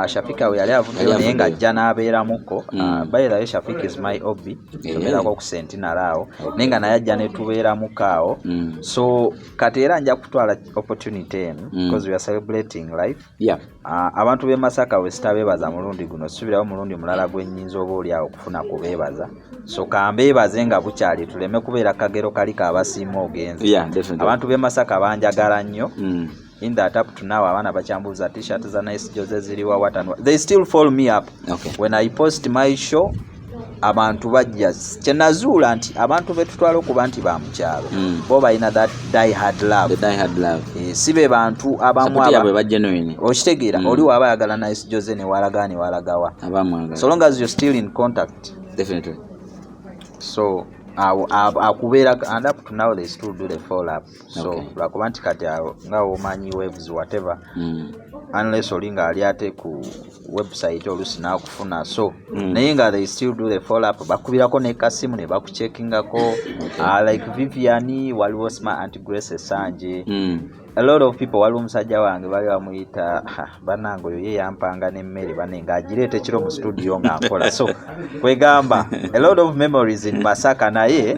Speaker 4: Shafika we yali avuddeyo,
Speaker 3: Yali
Speaker 4: naye
Speaker 3: avuddeyo.
Speaker 4: ng'ajja n'abeeramuko. By the way, Shafik is my OB. Tubeerako ku Centenary awo, naye nga naye ajja ne tubeeramuko awo. So kati era nja kutwala opportunity eno because we are celebrating life. Abantu b'e Masaka we sitabeebaza mulundi guno, sibirawo mulundi mulala gwe nnyinza oba oli awo okufuna kubeebaza. So kambeebaze nga bukyali, tuleme kubeera kagero kali kabasiima ogenze.
Speaker 3: Yeah, definitely.
Speaker 4: Abantu b'e Masaka banjagala nnyo in that up to now abaana bakyambuuza T-shirt za Nice Jose ziriwa, what and what. They still follow me up. When I post my show, abantu bajja. Kyenazuula nti abantu betutwala okuba nti ba mukyalo, bo balina that die hard love.
Speaker 3: The die hard love.
Speaker 4: Eh, si be bantu abamu
Speaker 3: Support yaabwe ba genuine.
Speaker 4: Okitegeera? Oli waaba ayagala Nice Jose, newalaga newalagawa,
Speaker 3: Abamwagala.
Speaker 4: so long as you're still in contact. So awo akubeera, and up to now they still do the follow up. So lwakuba nti kati awo nga womanyi waves, whatever, unless oli ng'ali ate ku website olusi n'akufuna. So naye nga they still do the follow up, bakubirako ne kasimu ne bakucheckingako. Like Vivian, waliwo Sma Aunt Grace Esanje, a lot of people. Waliwo omusajja wange bali bamuyita, ha, bannange, oyo ye yampanga n'emmere banne ng'agireeta ekiro mu studio nga nkola. So kwegamba a lot of memories in Masaka, naye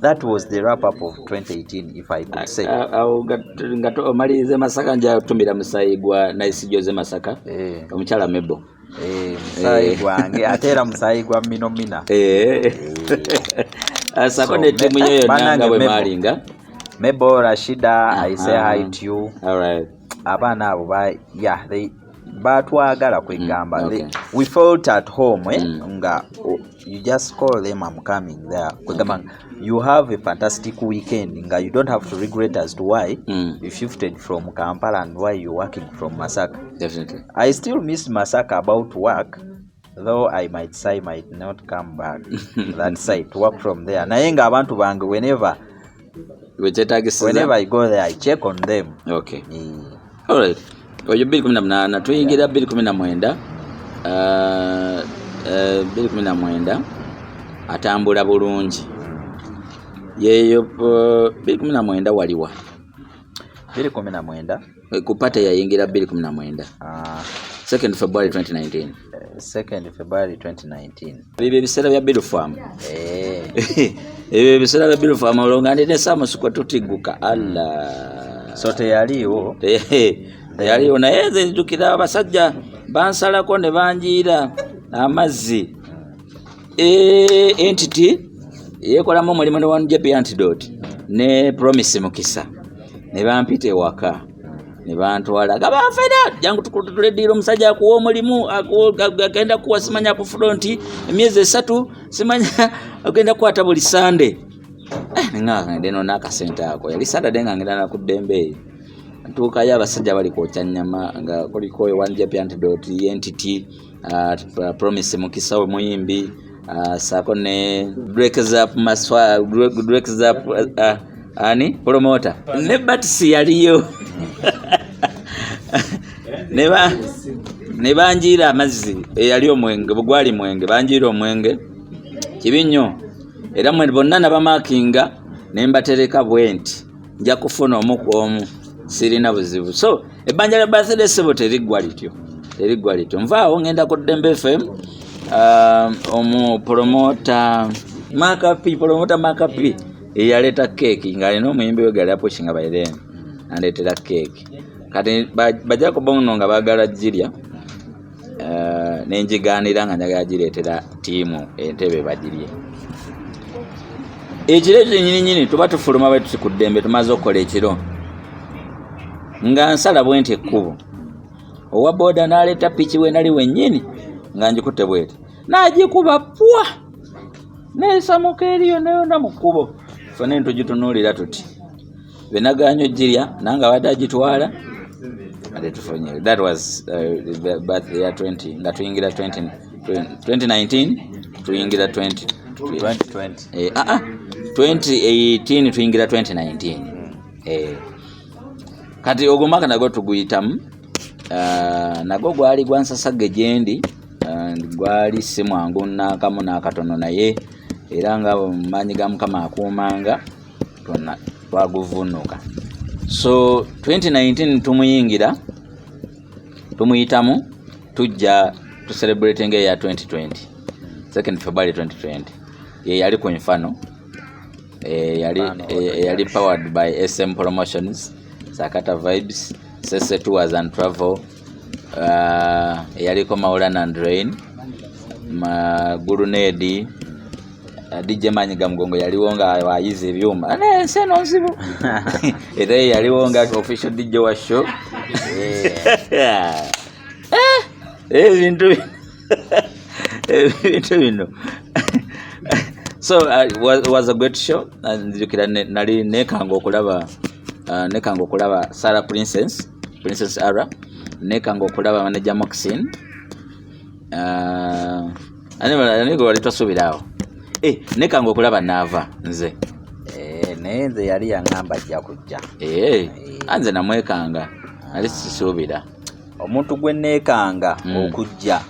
Speaker 4: that was the wrap up of 2018, if I could say.
Speaker 3: Awo nga omaliriza Masaka, nja kutumira musayi gwa Nice Jose Masaka, omukyala Mebo.
Speaker 4: Eh, musaayi gwange, ate era musaayi gwa minomina.
Speaker 3: Eh. Asako
Speaker 4: So,
Speaker 3: ne ttiimu yo yonna
Speaker 4: bannange,
Speaker 3: nga bwe
Speaker 4: Mebo.
Speaker 3: mwalinga.
Speaker 4: Mebo, Rashida, I say hi to you.
Speaker 3: All right.
Speaker 4: Abaana abo ba, yeah, they batwagala, kwegamba we felt at home, eh? Nga you just call them, "I'm coming there." Kwegamba you have a fantastic weekend, nga you don't have to regret as to why you shifted from Kampala and why you're working from Masaka. I still miss Masaka about work, though I might say might not come back that side to work from there, naye nga abantu bange, whenever
Speaker 3: Wekyetagisiza.
Speaker 4: whenever I go there, I check on them.
Speaker 3: Alright. Oyo 2018, tuyingira 2019. 2019 atambula bulungi yeeyo. 2019 waliwa?
Speaker 4: 2019.
Speaker 3: Ku party yayingira 2019, 2nd February 2019.
Speaker 4: 2nd February 2019.
Speaker 3: Bibyo ebiseera bya Bilfarm.
Speaker 4: Eh,
Speaker 3: Ebyo ebiseera bya Bilfarm, olwo nga ndine saamusuka tutigguka alla.
Speaker 4: So teyaliiwo.
Speaker 3: Teyaliwo, naye nze nzijukira abasajja bansalako ne banjiira amazzi. Entity yekolamu omulimu ne one JP Antidote ne Promise Mukisa ne bampita ewaka ne bantwala nga banfera, "Jangu tuleddiira omusajja akuwa omulimu, agenda kuwa simanya ku front emyezi 3, simanya agenda kukwata buli Sande." Nga ngende nona akasente ako, yali Saturday, nga ngenda nakuddembe eyo, ntuukayo abasajja bali kwokya nnyama nga kuliko one JP Antidote, Entity, Promise Mukisa omuyimbi, saako ne Drekzap Maswa, Drekzap, ani promoter ne Batisi yaliyo, ne banjiira amazzi eyali omwenge bwe gwali mwenge, banjiira omwenge kibi nnyo, era mwe bonna nabamakinga ne mbatereka bwe nti nja kufuna omu ku omu, sirina buzibu. So ebbanja lya birthday, sebo, teriggwa lityo, teriggwa lityo. Nvaawo ngenda ku Ddembe FM, omu promota Makapi, promota Makapi eyaleeta keeki ng'alina omuyimbi we gali apushinga by then, andeetera keeki. Kati bajja kuba nga baagala girya, nenjigaanira nga njagala gireetera ttiimu entebe bagirye ekiro ekyo nyininyini. Tuba tufuluma bwe tuti ku ddembe, tumaze okukola ekiro, nga nsala bwe nti ekkubo, owa booda n'aleeta piki we nali wennyini nga ngikutte bweti, n'agikuba pwa, neesamuka eri yonna yonna mu kkubo. Ffenna ne tugitunuulira tuti benagaanye ogirya nange abadde agitwala ate tufunye. That was the birthday ya 20 nga tuyingira 20, 2019, tuyingira 20
Speaker 4: 2020.
Speaker 3: Eh, ah, ah, 2018 tuyingira 2019. Eh, kati ogwo mwaka nagwo tuguyitamu. Nagwo gwali gwansasagge gyendi, gwali si mwangu nakamu n'akatono, naye era nga mu maanyi ga Mukama akuumanga twonna twaguvunuka. So 2019 tumuyingira, tumuyitamu. Tujja tucelebrating eya 2020, 2nd February 2020. Ye yali ku Inferno. Yali
Speaker 4: Inferno,
Speaker 3: yali powered by SM Promotions, Sakata Vibes, Sese Tours and Travel. Yaliko Maulana and Rain, Gurunedi, DJ Manyiga Mugongo yaliwo nga ayiza ebyuma. Ane, ensi eno nzibu. Era ye yaliwo nga official DJ wa show. Ebintu bino. So was a great show. Nzijukira nali nekanga okulaba Sarah Princess, Princess Ara, nekanga okulaba manager Moxin. Ani gwe wali tosuubira awo? Nekanga okulaba Naava nze.
Speaker 4: Naye nze yali yaŋŋamba ajja kujja.
Speaker 3: Anze namwekanga, nali sisuubira.
Speaker 4: Omuntu gwe neekanga okujja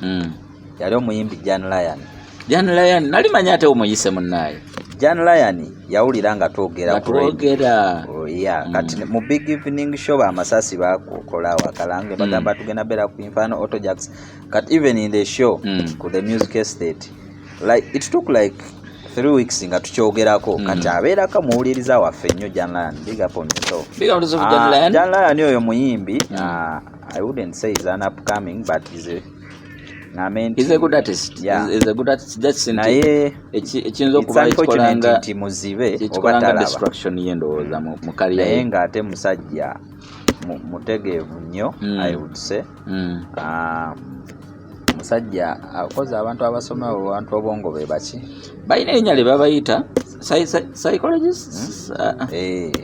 Speaker 4: yali omuyimbi Jan Lion.
Speaker 3: Jan Lion nali manyi ate omuyise munnaaye.
Speaker 4: Jan Lion yawulira nga twogera
Speaker 3: nga
Speaker 4: ku radio.
Speaker 3: Twogera.
Speaker 4: Oh, yeah. Kati mu big evening show amasasi bakukola wakalange bagamba tugenda beera ku Inferno Auto Jacks. Kati even in the show ku the music estate, like it took like 3 weeks nga tukyogerako. Kati abeerako muwuliriza waffe nnyo Jan Lion, big up on yourself.
Speaker 3: Big up to Jan Lion.
Speaker 4: Jan Lion oyo muyimbi. I wouldn't say he's an upcoming, but he's a ngambe nti
Speaker 3: He's a good artist.
Speaker 4: Yeah.
Speaker 3: He's a good artist. Just nti
Speaker 4: naye
Speaker 3: ekiyinza
Speaker 4: it's
Speaker 3: okuba
Speaker 4: unfortunate
Speaker 3: ekikolanga
Speaker 4: nti muzibe oba
Speaker 3: ekikolanga
Speaker 4: talaba
Speaker 3: destruction ye ndowooza mu career
Speaker 4: naye
Speaker 3: ye.
Speaker 4: Ng'ate musajja mutegeevu nnyo. I would say musajja akoze abantu abasoma, abantu obwongo be baki.
Speaker 3: Balina erinnya lye babayita psychologist.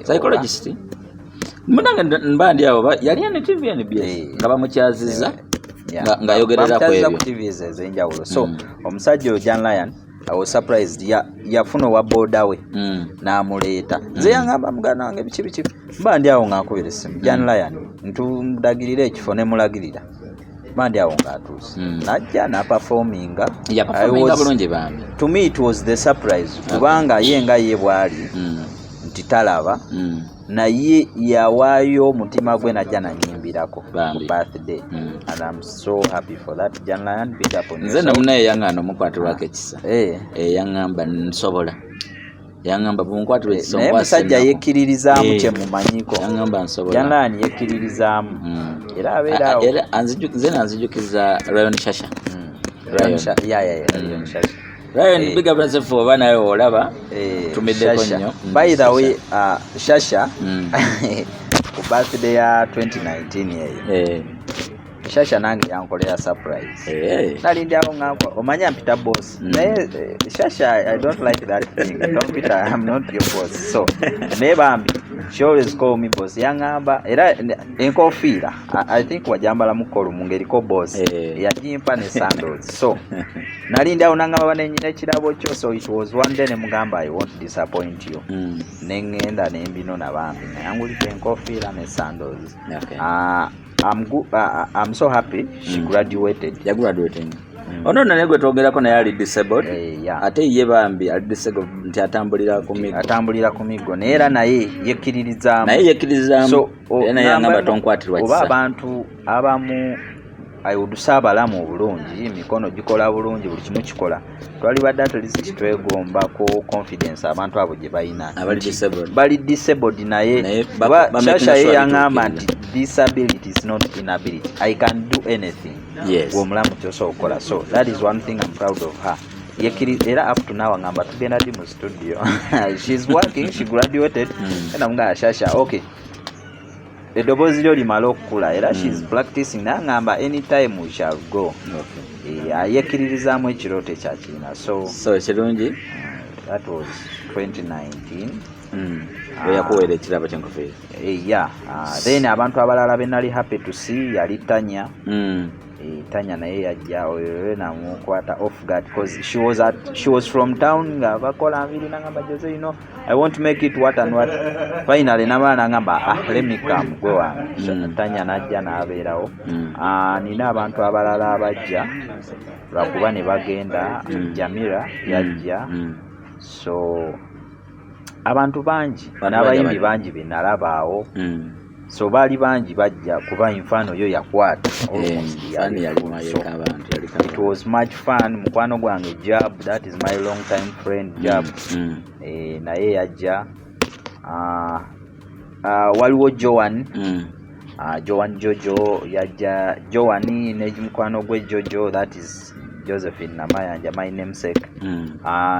Speaker 3: Psychologist munange mba ndi awo yali ne TV NBS nga bamukyazizza ng'ayogerera ku
Speaker 4: Bamukyaziza
Speaker 3: ebyo.
Speaker 4: Ku TVs ez'enjawulo. So omusajja oyo Jan Lion, I was surprised. Yafuna owa boda we n'amuleeta. Nze yaŋŋamba, muganda wange biki biki, mba ndi awo nga nkubira essimu Jan Lion ntundagirira ekifo ne mulagirira, mba ndi awo ng'atuuse. Najja n'aperforminga.
Speaker 3: Yaperforminga bulungi bambi.
Speaker 4: To me it was the surprise kubanga ye nga ye bw'ali nti talaba, naye yawaayo omutima gwe najja nanyimbirako ku
Speaker 3: Bambi.
Speaker 4: birthday. And I'm so happy for that. Jan Lion, big up on
Speaker 3: Nze
Speaker 4: yourself.
Speaker 3: namunaye yaŋŋaana omukwatirwako ekisa. Yaŋŋamba nsobola, yaŋŋamba bwenkwatirwa ekisa
Speaker 4: Naye
Speaker 3: onkwasa
Speaker 4: musajja
Speaker 3: ennaku.
Speaker 4: yekkiririzaamu kyemumanyiko.
Speaker 3: Yaŋŋamba nsobola.
Speaker 4: Jan Lion yekkiririzaamu era abeera awo.
Speaker 3: Era nze nanzijukiza Ryan Shasha. Ryan.
Speaker 4: Yeah, Ryan Shasha.
Speaker 3: Ryan, big up yourself oba nawe olaba. Tumiddeko
Speaker 4: Shasha.
Speaker 3: nnyo.
Speaker 4: By the way,
Speaker 3: Shasha.
Speaker 4: Shasha ku birthday ya 2019 eyo, Shasha nange yankolera surprise. Nali ndi awo nga omanya mpita boss. Naye Shasha, I don't like that thing. Don't mpita, I'm not your boss. So naye bambi she always call me boss. Yaŋŋamba era enkofiira I think wajambalamuko olumu ng'eriko boss. Yagimpa ne sandals. So nali ndi awo naŋŋamba banenyina ekirabo kyo. So it was one day ne mugamba, I won't disappoint you. Ne ŋŋenda ne mbinona bambi nayangulidde enkofiira ne sandals. I'm so happy she graduated.
Speaker 3: Yagraduating ono nno naye gwe twogerako naye ali disabled.
Speaker 4: Yeah.
Speaker 3: Ate ye bambi ali disabled nti atambulira ku miggo.
Speaker 4: Atambulira ku miggo naye era naye yekkiririzaamu.
Speaker 3: Naye yekkiririzaamu.
Speaker 4: So,
Speaker 3: era naye
Speaker 4: namba
Speaker 3: yangamba tonkwatirwa
Speaker 4: oba
Speaker 3: kisa.
Speaker 4: Abantu abamu, I would say abalamu obulungi, emikono gikola bulungi, buli kimu kikola, twalibadde at least twegombako confidence abantu abo gye balina.
Speaker 3: Abali
Speaker 4: Nti
Speaker 3: disabled.
Speaker 4: Bali disabled naye
Speaker 3: Naye
Speaker 4: oba
Speaker 3: ba making
Speaker 4: Shasha ye
Speaker 3: sure
Speaker 4: yaŋŋamba nti
Speaker 3: bituukirira.
Speaker 4: Disability is not inability, I can do anything. Gwe omulamu kyosobola okukola. So that is one thing I'm proud of her. Yekiri era up to now angamba tugenda di mu studio. She's working, she graduated. Era nga Shasha, okay, eddoboozi lyo limale okukula era she's practicing naye angamba anytime we shall go. Yekkiririzaamu ekirooto ekyakiina. So
Speaker 3: so kirungi.
Speaker 4: That was 2019.
Speaker 3: Bwe yakuweera ekirabo ky'enkofiira.
Speaker 4: Yeah. Then abantu abalala be nali happy to see yali Tanya. Tanya naye yajja oyo namukwata off guard because she was from town nga bakola nviri nangamba, Jose, you know I want to make it what and what. Finally namala nangamba, ah, let me come, gwe wange. So, Tanya najja n'abeerawo. Ah, nina abantu abalala abajja lwakuba ne bagenda. Jamira yajja. So abantu bangi
Speaker 3: Bantu
Speaker 4: n'abayimbi
Speaker 3: bangi.
Speaker 4: Bangi be nalaba awo. So baali bangi bajja kuba Inferno yo yakwata almost
Speaker 3: Fun
Speaker 4: yali full. So
Speaker 3: yali
Speaker 4: it was much fun. Mukwano gwange Jab, that is my long time friend Jab, naye yajja. Waliwo Joan, Joan Jojo yajja, Joan ne mukwano gwe Jojo, that is Josephine Namayanja, my namesake,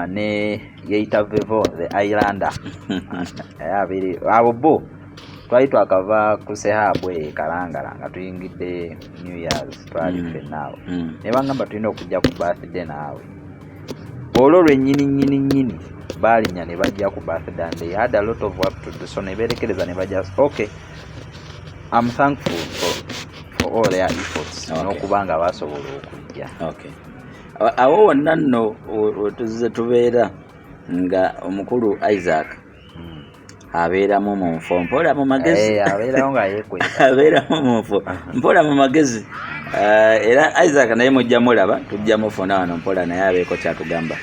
Speaker 4: ne yeita Vevo the Islander. Abiri abo bo twali twakava ku sehabwe Kalangala nga tuyingidde New Years, twali ffenna awo, ne bangamba tulina okujja ku birthday naawe. Olwo lwennyini nnyini nnyini baalinya ne bajja ku birthday and they had a lot of work to do, so ne beerekereza ne bajja. Okay, I'm thankful for all their efforts n'okuba nga basobola okujja.
Speaker 3: Okay. Awo wonna nno wetuzze tubeera nga omukulu Isaac abeeramu mu nfo mpola mu magezi.
Speaker 4: Eh, abeerawo nga yeekweka.
Speaker 3: Abeeramu mu nfo mpola mu magezi. Era Isaac naye mujja mulaba, tujja mufuna wano mpola naye abeeko kyatugamba.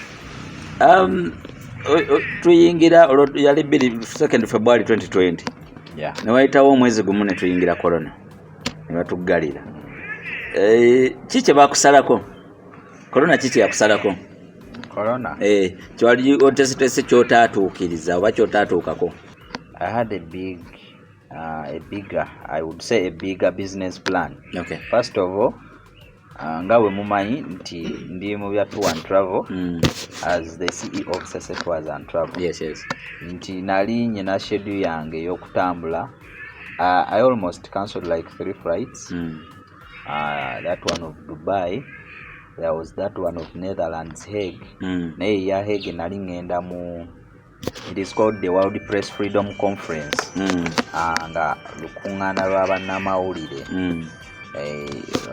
Speaker 3: Tuyingira olwo yali 2 February 2020, ne wayitawo omwezi gumu ne tuyingira corona ne batuggalira. Ki kye bakusalako corona? Ki kye yakusalako?
Speaker 4: Corona?
Speaker 3: Eh, kyewali otesetese kyotaatuukiriza oba kyotaatuukako?
Speaker 4: I had a bigger, I would say a bigger business plan. First of all, nga bwe mumanyi nti ndi mu bya tour and travel as the CEO of Sese Tours and Travel, nti nali nyina schedule yange ey'okutambula. I almost cancelled like three flights. That one of Dubai, there was that one of Netherlands, Hague. Naye eya Hague nali ŋŋenda mu, it is called the World Press Freedom Conference, nga lukuŋŋaana lw'abannamawulire,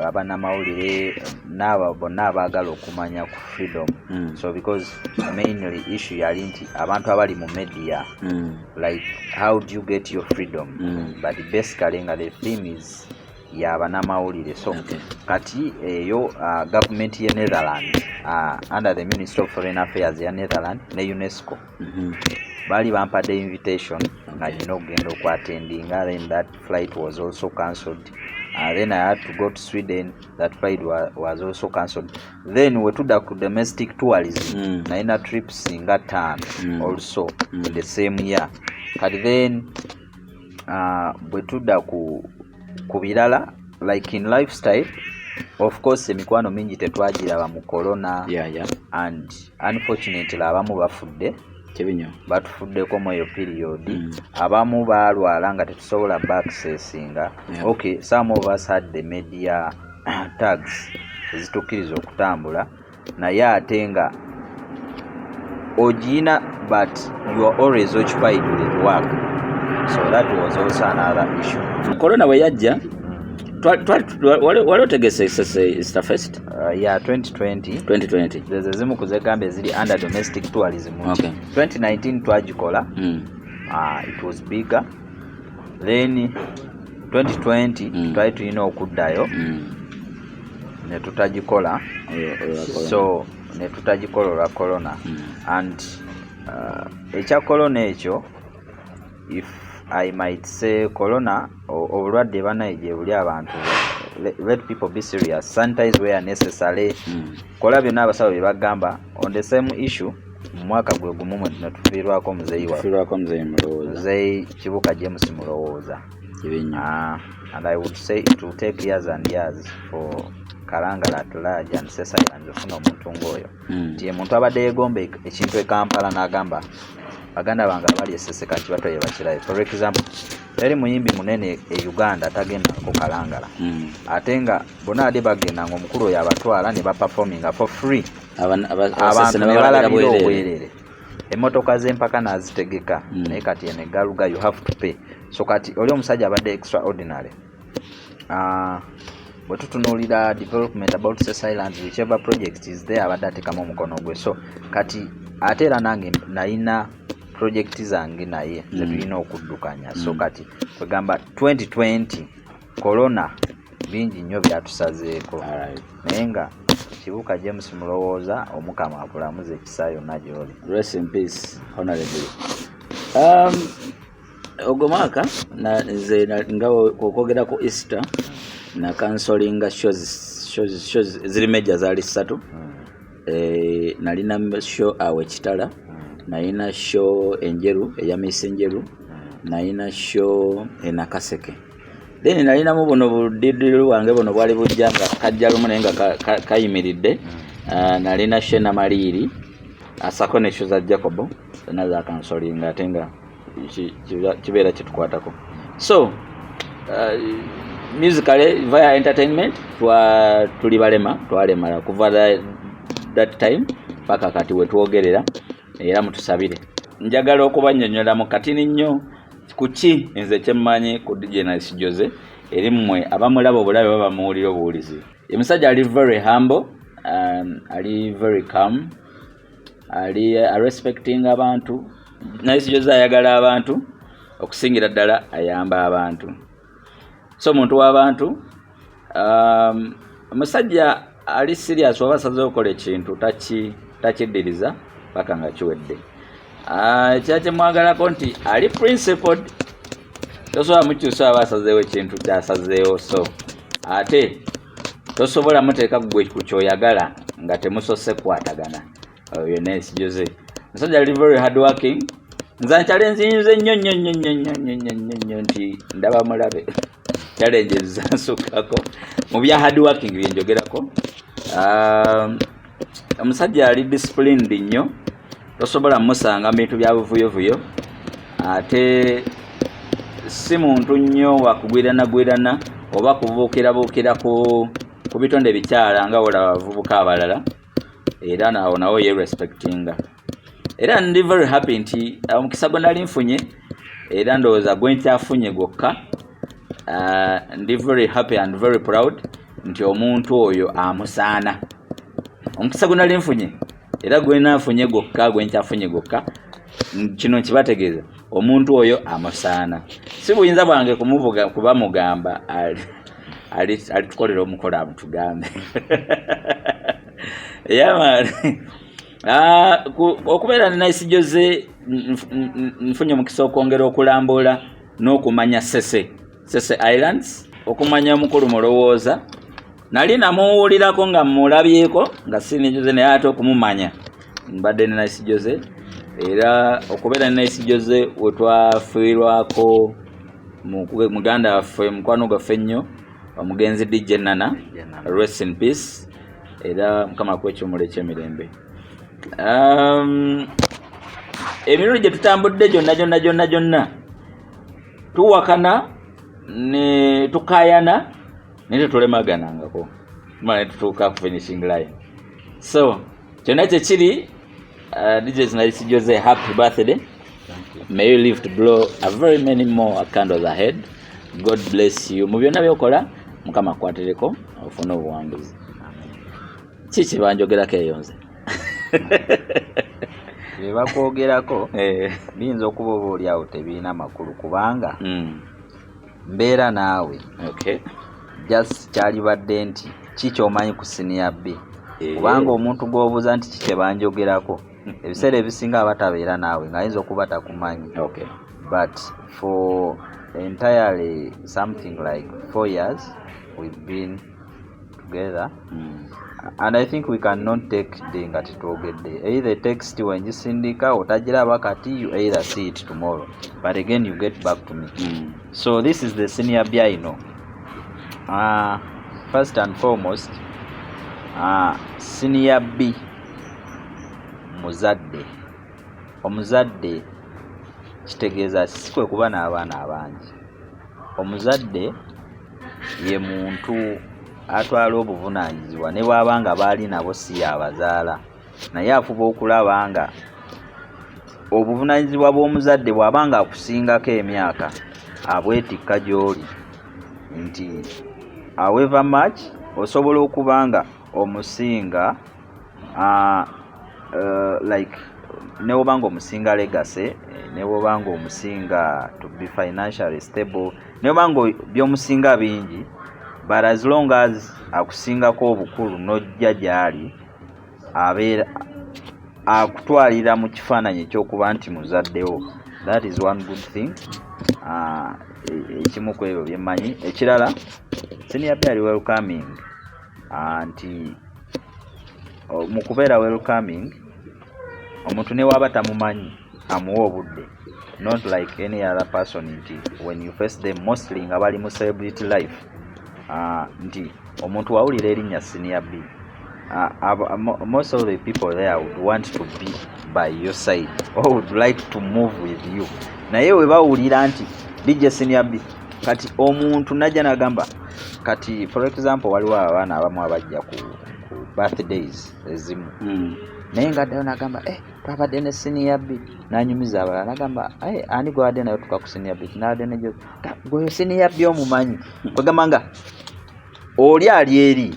Speaker 4: abannamawulire n'abo bonna abaagala okumanya ku freedom. So because mainly issue yali nti abantu abali mu media, like how do you get your freedom? But basically nga the theme is yabannamawulire. So kati eyo government ye Netherland, under the Ministry of Foreign Affairs ya Netherland ne UNESCO, baali bampadde invitation nga nina okugenda okwattendinga. Then that flight was also cancelled. Then I had to go to Sweden. That flight was also cancelled. Then wetudda ku domestic tourism, nalina trips nga ttaano also in the same year. Kati then bwe tudda ku birala, like in lifestyle, of course emikwano mingi tetwagiraba mu corona, and unfortunately abamu bafudde.
Speaker 3: Kibinyo.
Speaker 4: Batufuddeko mu eyo period. Abamu baalwala nga tetusobola baaccessinga. Okay, some of us had the media tags ezitukkiriza okutambula, naye ate nga ogiina, but you are always occupied with work, so that was also another issue.
Speaker 3: Corona bwe yajja, wali otegese Sese Easter Fest?
Speaker 4: Yeah, 2020.
Speaker 3: 2020.
Speaker 4: Zezo ezimu ku zegamba eziri under domestic tourism nti 2019 twagikola, it was bigger. Then 2020 twali tulina okuddayo, ne tutagikola.
Speaker 3: Olwa corona.
Speaker 4: So ne tutagikola olwa corona. And ekya corona ekyo, if I might say, corona obulwadde banaye gye buli, abantu let people be serious, sanitize where necessary, kola byonna abasawo bye bagamba. On the same issue, mu mwaka gwe gumu mwe ne tufiirwako muzeeyi waffe.
Speaker 3: Tufiirwako muzeeyi Mulowooza.
Speaker 4: Muzeeyi Kibuka James Mulowooza.
Speaker 3: Kibinyo.
Speaker 4: And I would say it will take years and years for Kalangala at large and Ssese Islands ofuna omuntu ng'oyo, nti omuntu abadde yeegomba ekintu e Kampala n'agamba baganda bange abali e Ssese kati batoye bakirabe. For example, teri muyimbi munene e Uganda tagendako Kalangala, ate nga bonna adde bagenda nga omukulu oyo abatwala ne baperforminga for free,
Speaker 3: Abasese
Speaker 4: abantu
Speaker 3: ne
Speaker 4: ne
Speaker 3: babalabira
Speaker 4: balabira
Speaker 3: bwereere.
Speaker 4: Obwerere, emmotoka z'empaka n'azitegeka, naye kati eno egaluga, you have to pay. So kati oli omusajja abadde extraordinary. Bwe tutunuulira development about Ssese Islands, whichever project is there, abadde ateekamu omukono gwe. So kati ate era nange nalina project zange naye zetulina okuddukanya. So kati kwegamba 2020 corona bingi nnyo byatusazeeko, naye nga Kibuuka James Mulowooza, Omukama akulamuza ekisa yonna gy'oli.
Speaker 3: Rest in peace, honorably. Ogwo mwaka nze nga okwogera ku Easter nacancelinga shows ziri major, zaali ssatu. Nalina show awo ekitala, nalina show enjeru eya Miss Njeru, nalina show enakaseke, then nalinamu buno budidiri bwange buno bwali bujja nga kajja lumu naye nga kayimiridde. Nalina show enamaliiri asako ne show za Jacobo zonna zacancelinga, ate nga kibeera kitukwatako. So musically via entertainment twa tuli balema, twalemala kuva that time paka kati wetwogerera. Era mutusabire. Njagala okubannyonnyola mu katini nnyo ku ki nze kyemmanyi ku DJ Nice Jose. Eri mmwe abamulaba obulabe, baba muwulira obuwulizi, omusajja ali very humble, ali very calm, ali arespecting abantu. Nice Jose ayagala abantu, okusingira ddala ayamba abantu. So omuntu w'abantu, omusajja ali serious. Waba asazeewo okukola ekintu takiddiriza paka nga kiwedde. Ekira kyemwagalako nti ali principled, tosobola mukyusa. Aba asazeewo ekintu kyasazeewo, so ate tosobola muteeka gwe ku kyoyagala nga temusose kukwatagana. Oyo Nice Jose musajja ali very hard working. Nze nchallenginze nnyo nnyo nnyo nnyo nnyo nnyo nnyo nnyo nnyo nti ndaba mulabe challenges zansukako mu bya hard working byenjogerako. Omusajja ali disciplined nnyo, tosobola musanga mu bintu bya buvuyovuyo, ate si muntu nnyo wakugwiranagwirana oba kubuukirabuukira ku bitonde bikyala nga wolaba abavubuka abalala. Era nawo nawo ye respectinga. Era ndi very happy nti omukisa gwe nali nfunye, era ndowooza gwe nkyafunye gwokka, ndi very happy and very proud nti omuntu oyo amusaana. Omukisa gwe nali nfunye era gwe naafunye gwokka, gwe nkyafunye gwokka, kino nkibategeeza, omuntu oyo amusaana. Si buyinza bwange kumuvuga kuba mugamba alitukolera omukolo amutugambe. Yeah, man. Okubeera ne Nice Jose nfunye omukisa okwongera okulambula n'okumanya Sese Islands, okumanya omukulu mulowooza nali namuwulirako nga mulabyeko nga si ne Jose, naye ate okumumanya mbadde ne Nice Jose. Era okubeera ne Nice Jose wetwafiirwako muganda waffe, mukwano gwaffe ennyo, omugenzi DJ Nana, rest in peace, era Mukama akuwa ekyomula ekyemirembe. Emirundi gye tutambudde gyonna gyonna gyonna gyonna tuwakana ne tukayana, naye tetulemaganangako, tumala ne tutuuka ku finishing line. So kyonna kyekiri, DJ Nice Jose, happy birthday. May you live to blow a very many more candles ahead. God bless you mu byonna byokola. Mukama akwatireko ofune obuwanguzi. Kiki banjogerako eyo nze?
Speaker 4: Bye bakwogerako biyinza okuba oba oli awo tebirina makulu kubanga mbeera naawe. Just kyalibadde nti ki kyomanyi ku Senior B? Kubanga omuntu gw'obuuza nti ki kyebanjogerako, ebiseera ebisinga aba tabeera naawe, ng'ayinza okuba takumanyi. But for entirely something like 4 years we've been together, and I think we cannot take day nga tetwogedde. Either text wengisindika otagiraba kati, you either see it tomorrow, but again you get back to me. So this is the Senior B I know. First and foremost, Senior B muzadde. Omuzadde kitegeeza si kwe kuba n'abaana abangi. Omuzadde ye muntu atwala obuvunaanyizibwa ne bw'aba nga baali nabo si y'abazaala, naye afuba okulaba nga obuvunaanyizibwa bw'omuzadde bw'aba nga akusingako emyaka abwetikka gy'oli, nti however much osobola okuba nga omusinga, like ne bw'oba nga omusinga legacy, ne bw'oba nga omusinga to be financially stable, ne bw'oba nga by'omusinga bingi, but as long as akusingako obukulu n'ojja gy'ali, abeera akutwalira mu kifaananyi ekyokuba nti muzaddewo. That is one good thing. Ekimu ku ebyo byemmanyi. Ekirala, Senior B ali welcoming, nti mu kubeera welcoming, omuntu ne waaba tamumanyi amuwa obudde, not like any other person nti when you face them, mostly nga bali mu celebrity life, nti omuntu wawulira erinnya Senior B, most of the people there would want to be by your side or would like to move with you. Naye we bawulira nti DJ Senior B, kati omuntu najja nagamba, kati for example, waliwo abaana abamu abajja ku birthdays ezimu, naye nga addayo nagamba, "Eh, twabadde ne Senior B," nanyumiza abalala nagamba, "Eh, ani gwabadde naye otuka ku Senior B?" Nabadde ne gweyo Senior B omumanyi. Kwegamba nga oli ali eri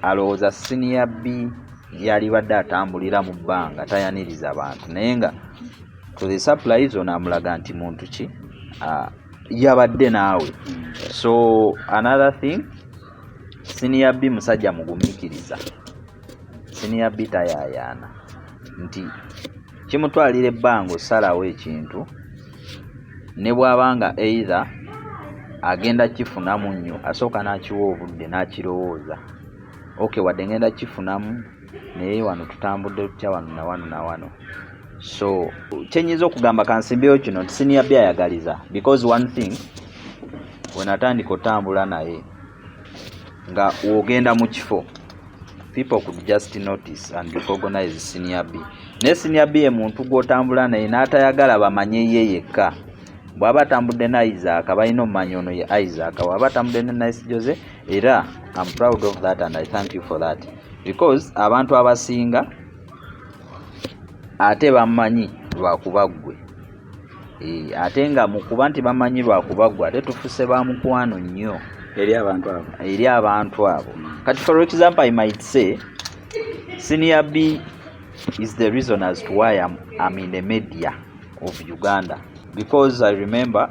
Speaker 4: alowooza Senior B yalibadde atambulira mu bbanga, tayaniriza abantu, naye nga to the surprise ono amulaga nti muntu ki yabadde naawe. So another thing, Senior B musajja mugumiikiriza. Senior B tayaayaana, nti kimutwalira ebbanga osalawo ekintu, ne bw'aba nga either agenda kifunamu nnyo, asooka n'akiwa obudde n'akirowooza, "Okay, wadde ngenda kifunamu, naye wano tutambudde tutya wano na wano na wano?" So kyenyinza okugamba, kansimbeyo kino nti Senior B ayagaliza, because one thing, wenatandika otambula naye, nga wogenda mu kifo, people could just notice and recognize Senior B. Naye Senior B ye muntu gw'otambula naye n'atayagala bamanye ye yekka. Bw'aba atambudde ne Isaac, balina omumanya ono ye Isaac. Bw'aba atambudde ne Nice Jose, era I'm proud of that and I thank you for that, because abantu abasinga ate bamanyi lwakuba ggwe. Ate nga mu kuba nti bamanyi lwakuba ggwe, ate tufuse ba mukwano nnyo
Speaker 3: eri abantu abo.
Speaker 4: Eri abantu abo. Kati for example, I might say Senior B is the reason as to why I'm in the media of Uganda, because I remember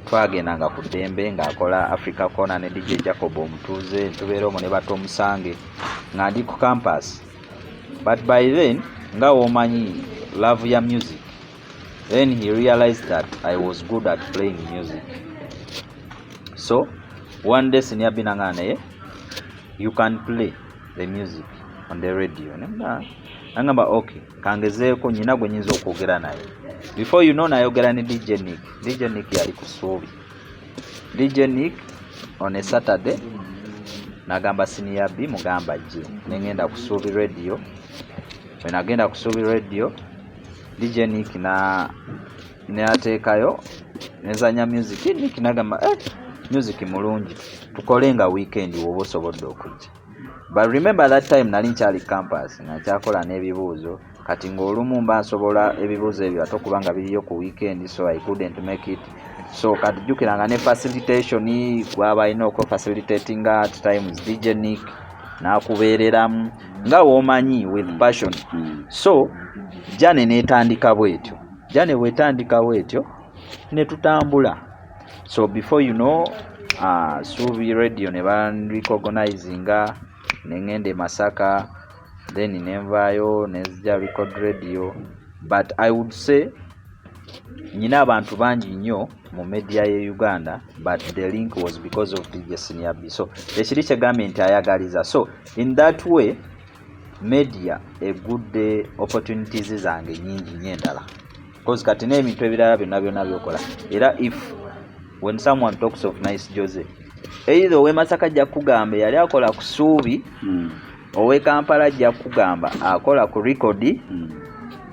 Speaker 4: twagendanga ku ddembe ng'akola Africa Corner ne DJ Jacob omutuuze, tubeera omwo ne batta omusange nga ndi ku campus. But by then, nga womanyi love ya music, then he realized that I was good at playing music. So one day Senior B nangamba, "Naye you can play the music on the radio." Nangamba, "Okay, kangezeeko, nyina gwe nyinza okwogera naye." Before you know, nayogera ne DJ Nick. DJ Nick yali ku Ssuubi. DJ Nick on a Saturday nagamba Senior B, mugamba gye nengenda ku Ssuubi Radio. Bwe nagenda ku Ssuubi Radio, DJ Nick na neateekayo nenzanya music. Nick nagamba, "Eh, music mulungi, tukole nga weekend woba osobolodde okujja." But remember, that time nali nkyali campus nga nkyakola n'ebibuuzo. Kati ng'olumu mba nsobola ebibuuzo ebyo ate okuba nga biriyo ku weekend, so I couldn't make it. So kati jjukiranga ne facilitation gwaba alina okufacilitatinga at times, DJ Nick n'akubeereramu nga w'omanyi with passion. So journey n'etandika bwetyo. Journey bwetandika bwetyo ne tutambula. So before you know, Suubi Radio ne banrecognizinga, neŋŋenda e Masaka, then nenvaayo nenzija Record Radio. But I would say nyina abantu bangi nnyo mu media ye Uganda, but the link was because of DJ Senior B. So ekiri kyegambye nti ayagaliza. So in that way, media egudde opportunities zange nyingi nnyo endala, because kati n'ebintu ebirala byonna byonna byokola. Era if when someone talks of Nice Jose, either ow'e Masaka ajja kukugamba yali akola ku Ssuubi, ow'e Kampala ajja kukugamba akola ku Record.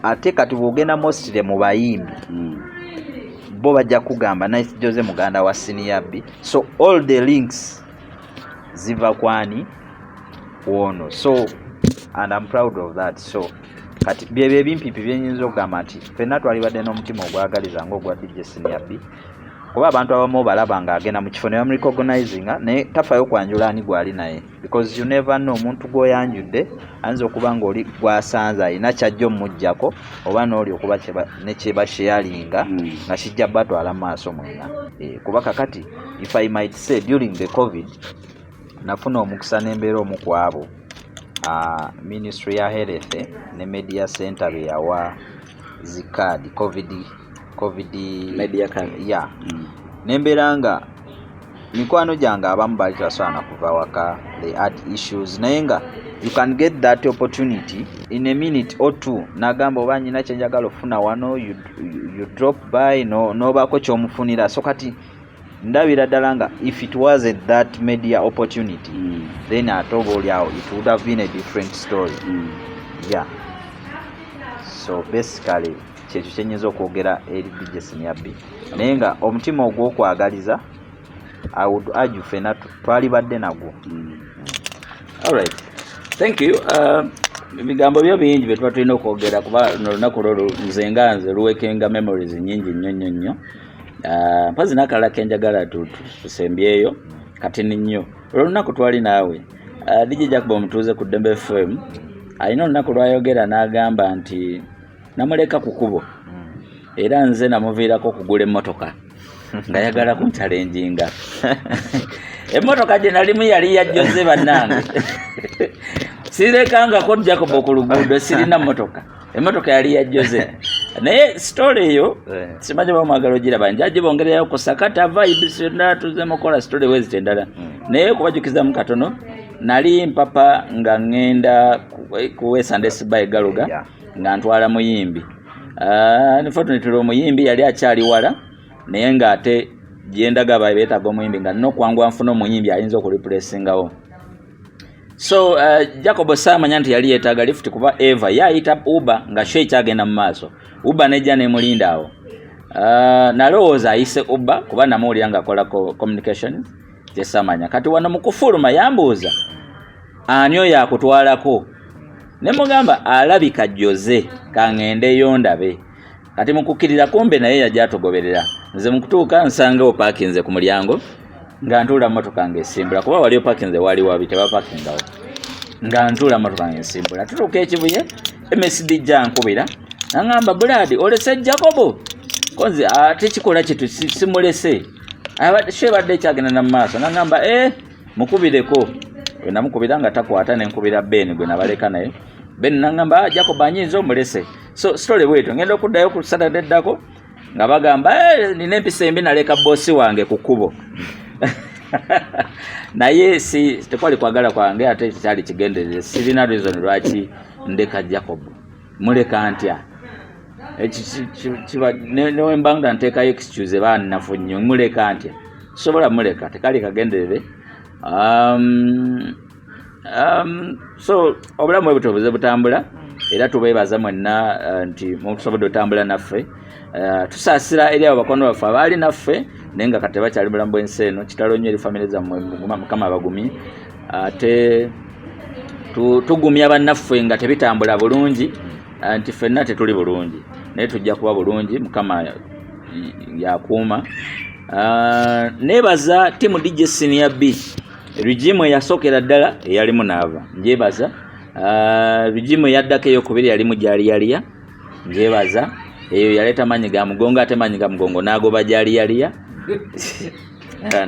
Speaker 4: Ate kati bw'ogenda mostly mu bayimbi, bo bajja kugamba Nice Jose muganda wa Senior B. So all the links ziva kwani kwono. So and I'm proud of that. So kati byebyo ebimpipi byenyinza okugamba nti ffenna twalibadde n'omutima ogwagaliza ngaogwa DJ Senior B, kuba abantu abamu balaba nga agenda mu kifo ne bamurecognizinga, naye tafayo kwanjula ani gwali naye, because you never know, omuntu gw'oyanjudde ayinza okuba nga oli gwasanze alina kyajja omuggyako, oba n'oli okuba ne kyebasharinga nga kijja batwala mu maaso mwenna. Kuba kakati, if I might say, during the COVID nafuna omukisa n'embeera omu ku abo ministry ya health ne media center be yawa zikaadi, COVID COVID
Speaker 3: Media cover.
Speaker 4: Yeah. Nembeera nga mikwano gyange abamu baali tebasobola na kuva waka, they had issues, naye nga you can get that opportunity in a minute or two, nagamba oba nyina kyenjagala okufuna wano, you drop by, nobaako kyomufunira. So kati ndabira ddala nga if it wasn't that media opportunity, then ate oba oliawo it would have been a different story. Yeah, so basically kyekyo kyenyinza okwogera eri DJ Senior B, naye nga omutima ogw'okwagaliza, I would urge ffenna twalibadde nagwo.
Speaker 3: Alright, thank you. Ebigambo byo bingi bye tuba tulina okwogera, kuba luno olunaku lwo nze nga nze luwekenga memories nyingi nnyo nnyo nnyo. Mpazi n'akalala kenjagala tusembyeyo katini nnyo. Olwo olunaku twali naawe, DJ Jacob omutuuze ku Ddembe FM, alina olunaku lwayogera n'agamba nti namuleka ku kubo, era nze namuviirako okugula emmotoka nga yagala kunchallenginga. Emmotoka gye nalimu yali yajjoze. Bannange, sirekangako Jacob ku luguudo, sirina mmotoka, emmotoka yali yajjoze. Naye story eyo simanyi oba mwagala ogiraba, njagibongererayo ku Sakata Vibes yonna tuzemu kola story weziti endala. Naye kubajukizamu katono, nali mpapa nga ŋŋenda ku S&S by Galuga nga ntwala muyimbi. Unfortunately omuyimbi yali akyali wala, naye ng'ate gyendaga beetaaga omuyimbi, nga nina okwanguwa nfuna omuyimbi ayinza okureplacingawo. So Jacob saamanya nti yali yeetaaga lift, kuba eva ye ayita Uber nga show ekyagenda mu maaso, Uber nejja nemulinda awo. Nalowooza ayise Uber kuba namuwulira ng'akola communication kyesamanya. Kati wano mu kufuluma yambuuza, "Ani oyo akutwalako?" Ne mugamba, "Alabika Jose, kaŋŋendeyo ndabe." Kati mukukkirira kumbe naye yajja atugoberera. Nze mukutuuka nsanga opakinze ku mulyango, nga ntuula motoka ngaesimbula, kuba wali opakinze wali wabi, tebapakingawo. Nga ntuula motoka ngaesimbula, tutuuka ekibuye, MSD jankubira naŋŋamba, "Buladi, olese Jacobo?" Konze ate kikola kitu simulese, show ebadde ekyagenda na mu maaso. Naŋŋamba, "E mukubireko." We namukubira nga takwata, nenkubira Ben gwe nabaleka naye. Ben naŋŋamba, "Ah, Jacob anyinza omulese." So story bwetyo, ngenda okuddayo ku Saturday eddako nga bagamba, "Eh, nina empisa embi, naleka bosi wange ku kkubo." Naye si tekwali kwagala kwange, ate kyali kigenderere. Sirina reason lwaki ndeka Jacob. Muleka ntya? Newemba nga nteekayo excuse eba nnafu nnyo. Muleka ntya? Sobola muleka, tekali kagenderere. So obulamu bwe butyo buze butambula, era tubeebaza mwenna nti musobodde otambula naffe. Tusaasira eri abo bakono baffe abaali naffe naye nga kati tebakyali bulamu bw'ensi eno. Kitalo nnyo eri famire zammwe, Mukama abagumye. Ate tugumya bannaffe nga tebitambula bulungi, nti ffenna tetuli bulungi, naye tujja kuba bulungi, Mukama yakuuma. Neebaza tiimu DJ Senior B, regime eyasookera ddala eyalimu naava, njebaza. Regime eyaddako eyokubiri yalimu Gyaliyaliya, njebaza. Eyo yaleeta maanyi ga mugongo, ate maanyi ga mugongo n'agoba Gyaliyaliya.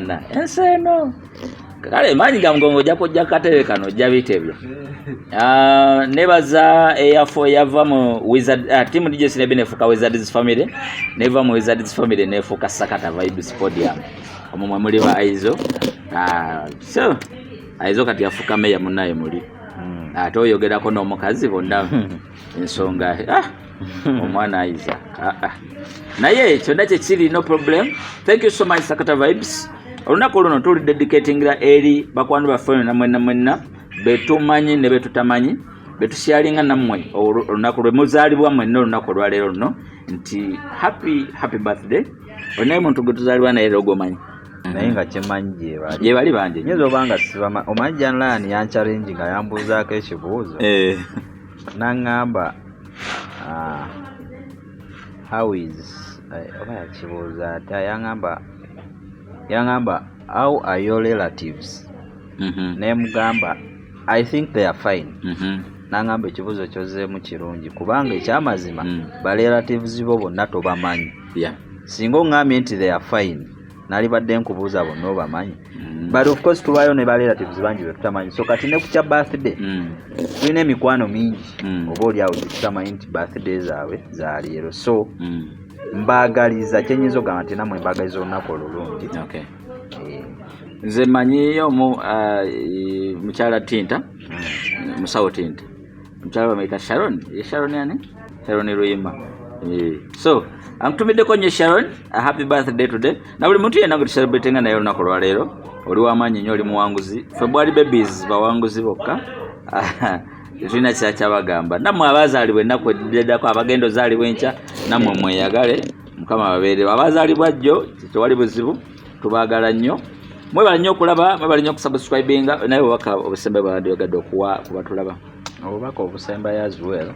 Speaker 3: Na ensi eno kale, maanyi ga mugongo ojja kujja katebe kano, ojja bitebya. Nebaza eyafo eyava mu Wizard, team DJ Senior B nefuuka Wizards Family, neva mu Wizards Family nefuuka Sakata Vibes Podium, omwo mwe muli ba Aizo. So Aizo kati yafuuka meya munnaye muli, ate oyogerako n'omukazi bonna ensonga. Omwana Aiza. Naye kyonna kyekiri, no problem. Thank you so much, Sakata Vibes. Olunaku luno tuli dedicatingira eri bakwano baffe mwenna mwenna mwenna betumanyi ne betutamanyi, betusharinga nammwe olunaku lwe muzaalibwa mwenna, olunaku olwaleero luno, nti happy, happy birthday. Olinayo muntu gwe tuzaalibwa naye era ogwomanyi?
Speaker 4: Naye nga kyemmanyi gyebali.
Speaker 3: Gyebali bangi.
Speaker 4: Nyinza oba nga sibama. Omanyi Janlan yanchallenge nga yambuuzaako ekibuuzo, naŋŋamba, "How is oba yakibuuza atya? Yaŋŋamba, "How are your relatives?" Nemugamba, "I think they are fine." Naŋŋamba, "Ekibuuzo kyozzeemu kirungi, kubanga ekyamazima ba relatives bo bonna tobamanyi. Singa oŋŋambye nti they are fine, nalibadde nkubuuza bonna obamanyi." But of course tubayo ne ba relatives bangi be tutamanyi. So kati ne ku kya birthday, tulina emikwano mingi oba oli awo gye tutamanyi nti birthday zaabwe za leero. So Mbaagaliza kyenyinza okugamba nti nammwe mbaagaliza olunaku olulungi.
Speaker 3: Okay. Nze manyiyo mu mukyala Tinta, musawo Tinta, mukyala bamuyita Sharon. Ye Sharon yani Sharon Luyima. So ankutumiddeko nnyo Sharon, a happy birthday today, na buli muntu yenna gwe tucelebratinga naye olunaku olwaleero. Oli w'amaanyi nnyo, oli muwanguzi. Ffe Bwali Babies bawanguzi bokka, tetulina kira kyabagamba. Nammwe abazaalibwa ennaku eddako, abagenda ozaalibwa enkya, nammwe mweyagale, Mukama babeerewo. Abazaalibwa jjo tewali buzibu, tubaagala nnyo. Mwebale nnyo okulaba, mwebale nnyo okusubscribinga. Naye obubaka obusembe bwandiyagadde okuwa kuba tulaba?
Speaker 4: Obubaka obusembayo as well,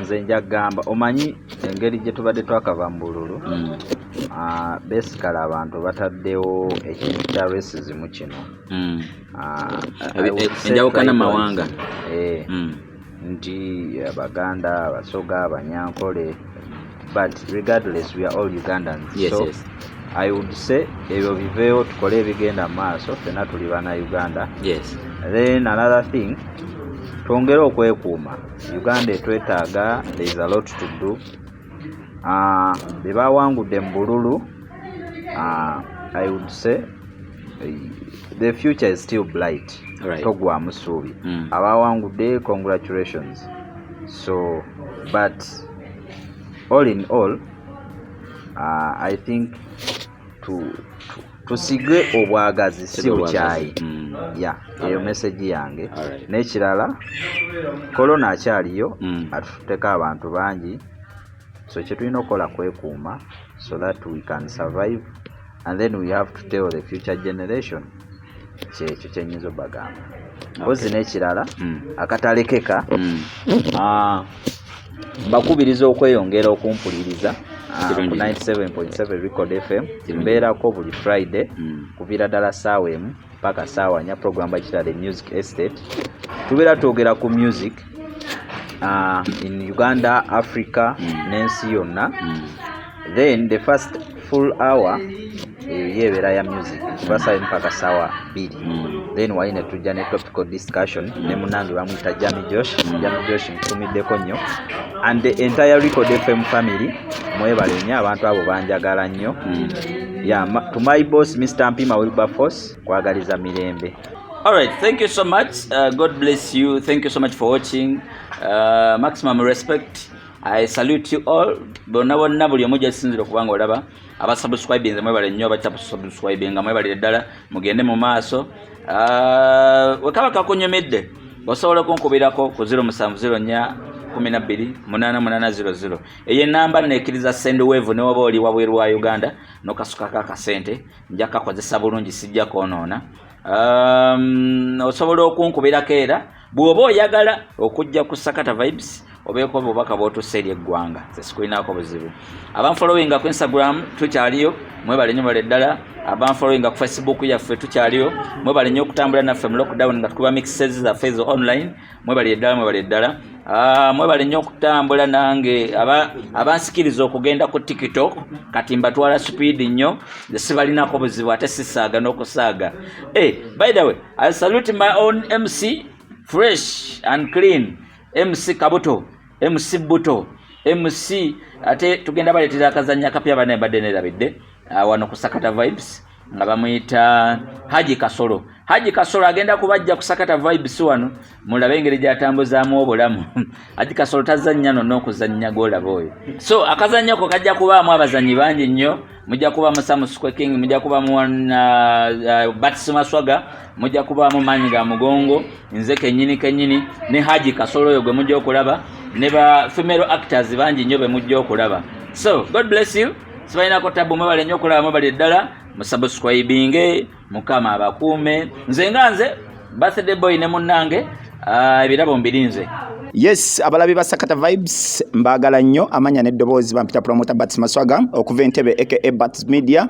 Speaker 4: nze nja kugamba, omanyi engeri gye tubadde twakava mu bululu, basically abantu bataddewo ekintu kya racism kino.
Speaker 3: Enjawukana mawanga.
Speaker 4: Nti Abaganda, Abasoga, Abanyankole, but regardless, we are all Ugandans. So I would say ebyo biveewo, tukole ebigenda mu maaso, ffenna tuli bana Uganda. Then another thing, twongere okwekuuma. Uganda etwetaaga, there is a lot to do. Be bawangudde mu bululu, I would say the future is still bright. Togwamu ssuubi. Abawangudde, congratulations. So but all in all, I think tusige obwagazi, si bukyayi. Ya, eyo message yange. N'ekirala, korona akyaliyo, atutteko abantu bangi, so kyetulina okukola kwekuuma so that we can survive, and then we have to tell the future generation. Kyekyo kyenyinza obagamba. Mpozi n'ekirala, akatalekeka, mbakubiriza okweyongera okumpuliriza ku
Speaker 3: Kirungi.
Speaker 4: 97.7 Record FM.
Speaker 3: Kirungi.
Speaker 4: Mbeerako buli Friday kuviira ddala 1:00 paka 4:00, program bakiyita The Music Estate. Tubeera twogera ku music in Uganda, Africa n'ensi yonna. Then the first full hour eyo yeebeera ya music kuva 1:00 paka 2:00. Then wali ne tujja ne topical discussion ne munange bamuyita Jami Josh. Jami Josh, nkutumiddeko nnyo, and the entire Record FM family, mwebale nnyo. Abantu abo banjagala nnyo. Yeah, to my boss Mr Mpima Wilberforce, kwagaliza mirembe.
Speaker 3: All right, thank you so much. God bless you. Thank you so much for watching. Maximum respect. I salute you all. Bonna bonna, buli omu gyasinzira okuba nga olaba. Abasubscribinze mwebale nnyo, abakyasubscribinga mwebalire ddala, mugende mu maaso. Wekaba kakunyumidde, osobola okunkubirako ku 0704 12 8800. Eyo enamba nekkiriza Sendwave, ne waba oli wabweru wa Uganda nokasukako akasente, nja kakozesa bulungi, sijja kwonoona. Osobola okunkubirako era bw'oba oyagala okujja ku Sakata Vibes, obeeko obubaka bw'otussa eri eggwanga, nze sikulinako buzibu. Abanfollowinga ku Instagram tukyaliyo, mwebale nnyo, mwebale ddala. Abanfollowinga ku Facebook yaffe tukyaliyo, mwebale nnyo okutambula naffe mu lockdown nga tukuba mixes zaffe ezo online, mwebale ddala, mwebale ddala. Mwebale nnyo okutambula nange. Abansikiriza okugenda ku TikTok, kati mbatwala speed nnyo, nze sibalinako buzibu, ate sisaaga n'okusaaga. Hey, by the way, I salute my own MC, fresh and clean MC Kabuto, MC Buto, MC. Ate tugenda baleetera akazannyo akapya bana mbadde nerabidde, wano ku Sakata Vibes, nga bamuyita Haji Kasolo. Haji Kasolo agenda kubajja ku Sakata Vibes wano, mulabe engeri gyatambuzaamu obulamu. Haji Kasolo tazannya nonna okuzannya gwolaba oyo. So akazannyo ko kajja kubaamu abazannyi bangi nnyo. Mujja kubaamu Samu Square King, mujja kubaamu Bats Maswaga, mujja kubaamu Maanyi ga Mugongo, nze kennyini kennyini, ne Haji Kasolo oyo gwe mujja okulaba, ne ba female actors bangi nnyo be mujja okulaba. So God bless you. Sibalinako tabu, mwebale nnyo okulaba, mwebale ddala, musubscribinge, Mukama abakuume. Nze nga nze birthday boy ne munnange, ebirabo mbirinze.
Speaker 5: Yes, abalabi ba Sakata Vibes, mbaagala nnyo. Amanya n'eddoboozi bampita Promoter Bats Maswaga okuva Entebe, aka Bats Media.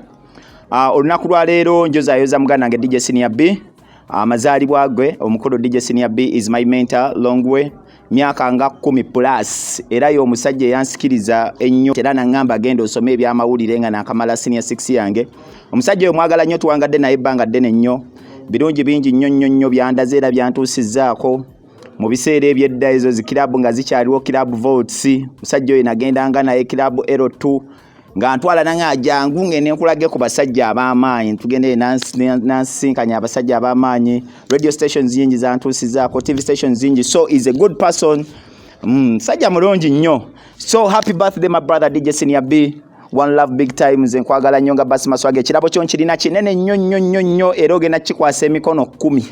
Speaker 5: Olunaku lwaleero njozayoza muganda wange DJ Senior B, amazaalibwa gwe. Omukulu DJ Senior B is my mentor long way, myaka nga 10 plus, era ye omusajja eyansikiriza ennyo era naŋŋamba agenda osome ebyamawulire nga nakamala senior 6 yange. Omusajja oyo mwagala nnyo, tuwangadde naye ebbanga ddene nnyo, birungi bingi nnyo nnyo nnyo byandaze era byantuusizzaako. Mu biseera ebyedda ezo zikirabu nga zikyaliwo, Club Volts, musajja oyo nagendanga naye Club L2 nga ntwala nange, jangu ngende nkulage ku basajja ab'amaanyi. Tugende nansisinkanya abasajja ab'amaanyi. Radio stations nyingi zantuusizaako, TV stations nyingi, so is a good person, musajja mulungi nnyo. So happy birthday, my brother DJ Senior B. One love, big time. Nze nkwagala nnyo nga Basi Maswage. Ekirabo kyo nkirina kinene nnyo nnyo nnyo nnyo, era ogenda kikwasa emikono 10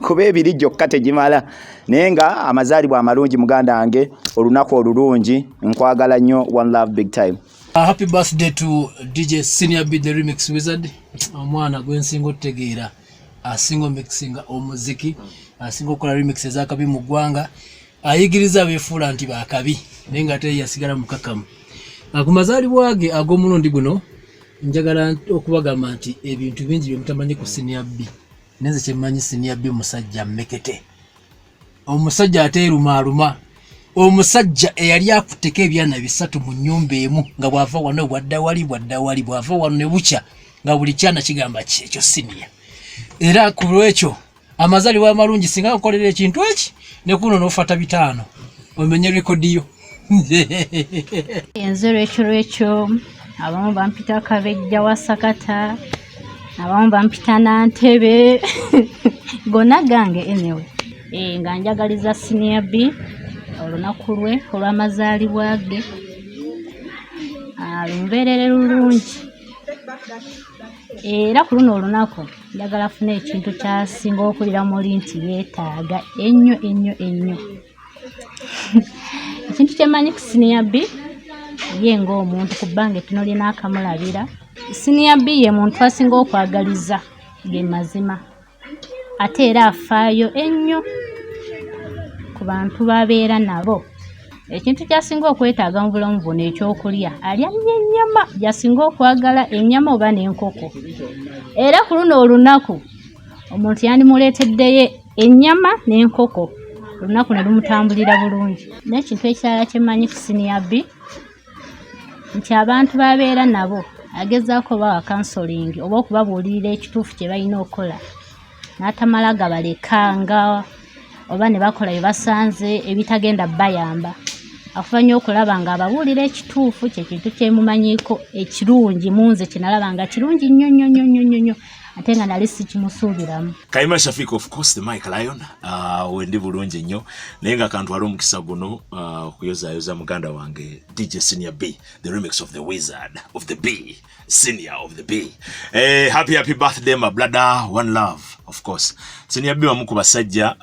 Speaker 5: kuba ebiri gyokka tegimala. Naye nga amazaalibwa amalungi, muganda wange, olunaku olulungi, nkwagala nnyo. One love, big time.
Speaker 6: Happy birthday to DJ Senior B, the Remix Wizard. Omwana gwensinga otutegeera, asinga omixinga omuziki, asinga okukola remix ezakabi mu ggwanga, ayigiriza abeefuula nti bakabi naye nga ate yasigala mukakamu. Ku mazaalibwa ge ag'omulundi guno, njagala okubagamba nti ebintu bingi bye mutamanyi ku Senior B. Nenze kyemmanyi, Senior B musajja mmekete, omusajja ateerumaaluma, omusajja eyali akutteko ebyana 3 mu nnyumba emu, nga bw'ava wano bwadda wali, bwadda wali, bw'ava wano ne bukya nga buli kyana kigamba ki ekyo Senior. Era ku lwekyo amazaalibwa amalungi. Singa nkolera ekintu eki ne kuno n'ofata 500 omenye rekodi yo.
Speaker 7: Enze lwekyo lwekyo, abamu bampita Kabejja wa Sakata, abamu bampita Nantebe, gonna gange. Anyway, nga njagaliza Senior B olunaku lwe olw'amazaalibwa ge. Ah, lumubeerere lulungi. Era ku luno olunaku njagala afune ekintu kyasinga okulira muli nti yeetaaga ennyo ennyo ennyo. Ekintu kyemmanyi ku Senior B, ye ng'omuntu, ku bbanga ettono lye naakamulabira, Senior B ye muntu asinga okwagaliza ge mazima, ate era afaayo ennyo ku bantu b'abeera nabo. Ekintu ky'asinga okwetaaga mu bulamu buno ekyokulya, alya nnyo ennyama, gy'asinga okwagala ennyama oba n'enkoko. Era ku luno olunaku omuntu yandimuleeteddeyo ennyama n'enkoko, olunaku ne lumutambulira bulungi. N'ekintu ekirala kyemmanyi ku Senior B nti abantu b'abeera nabo agezaako obawa counselling oba okubabuulirira ekituufu kye balina okukola, n'atamala gabalekanga oba ne bakola bye basanze ebitagenda bayamba. Afuba nnyo okulaba ng'ababuulira ekituufu. Kyekintu kyemumanyiiko ekirungi mu nze, kye nalaba nga kirungi nnyo nnyo nnyo nnyo nnyo nnyo, ate nga nali sikimusuubiramu.
Speaker 8: Kaima Shafik, of course, the Mike Lion, wendi bulungi nnyo, naye nga kantwala omukisa guno okuyozaayoza muganda wange DJ Senior B, the remix of the Wizard of the B, Senior of the B. Happy happy birthday, my brother, one love. Of course, Senior B wamu ku basajja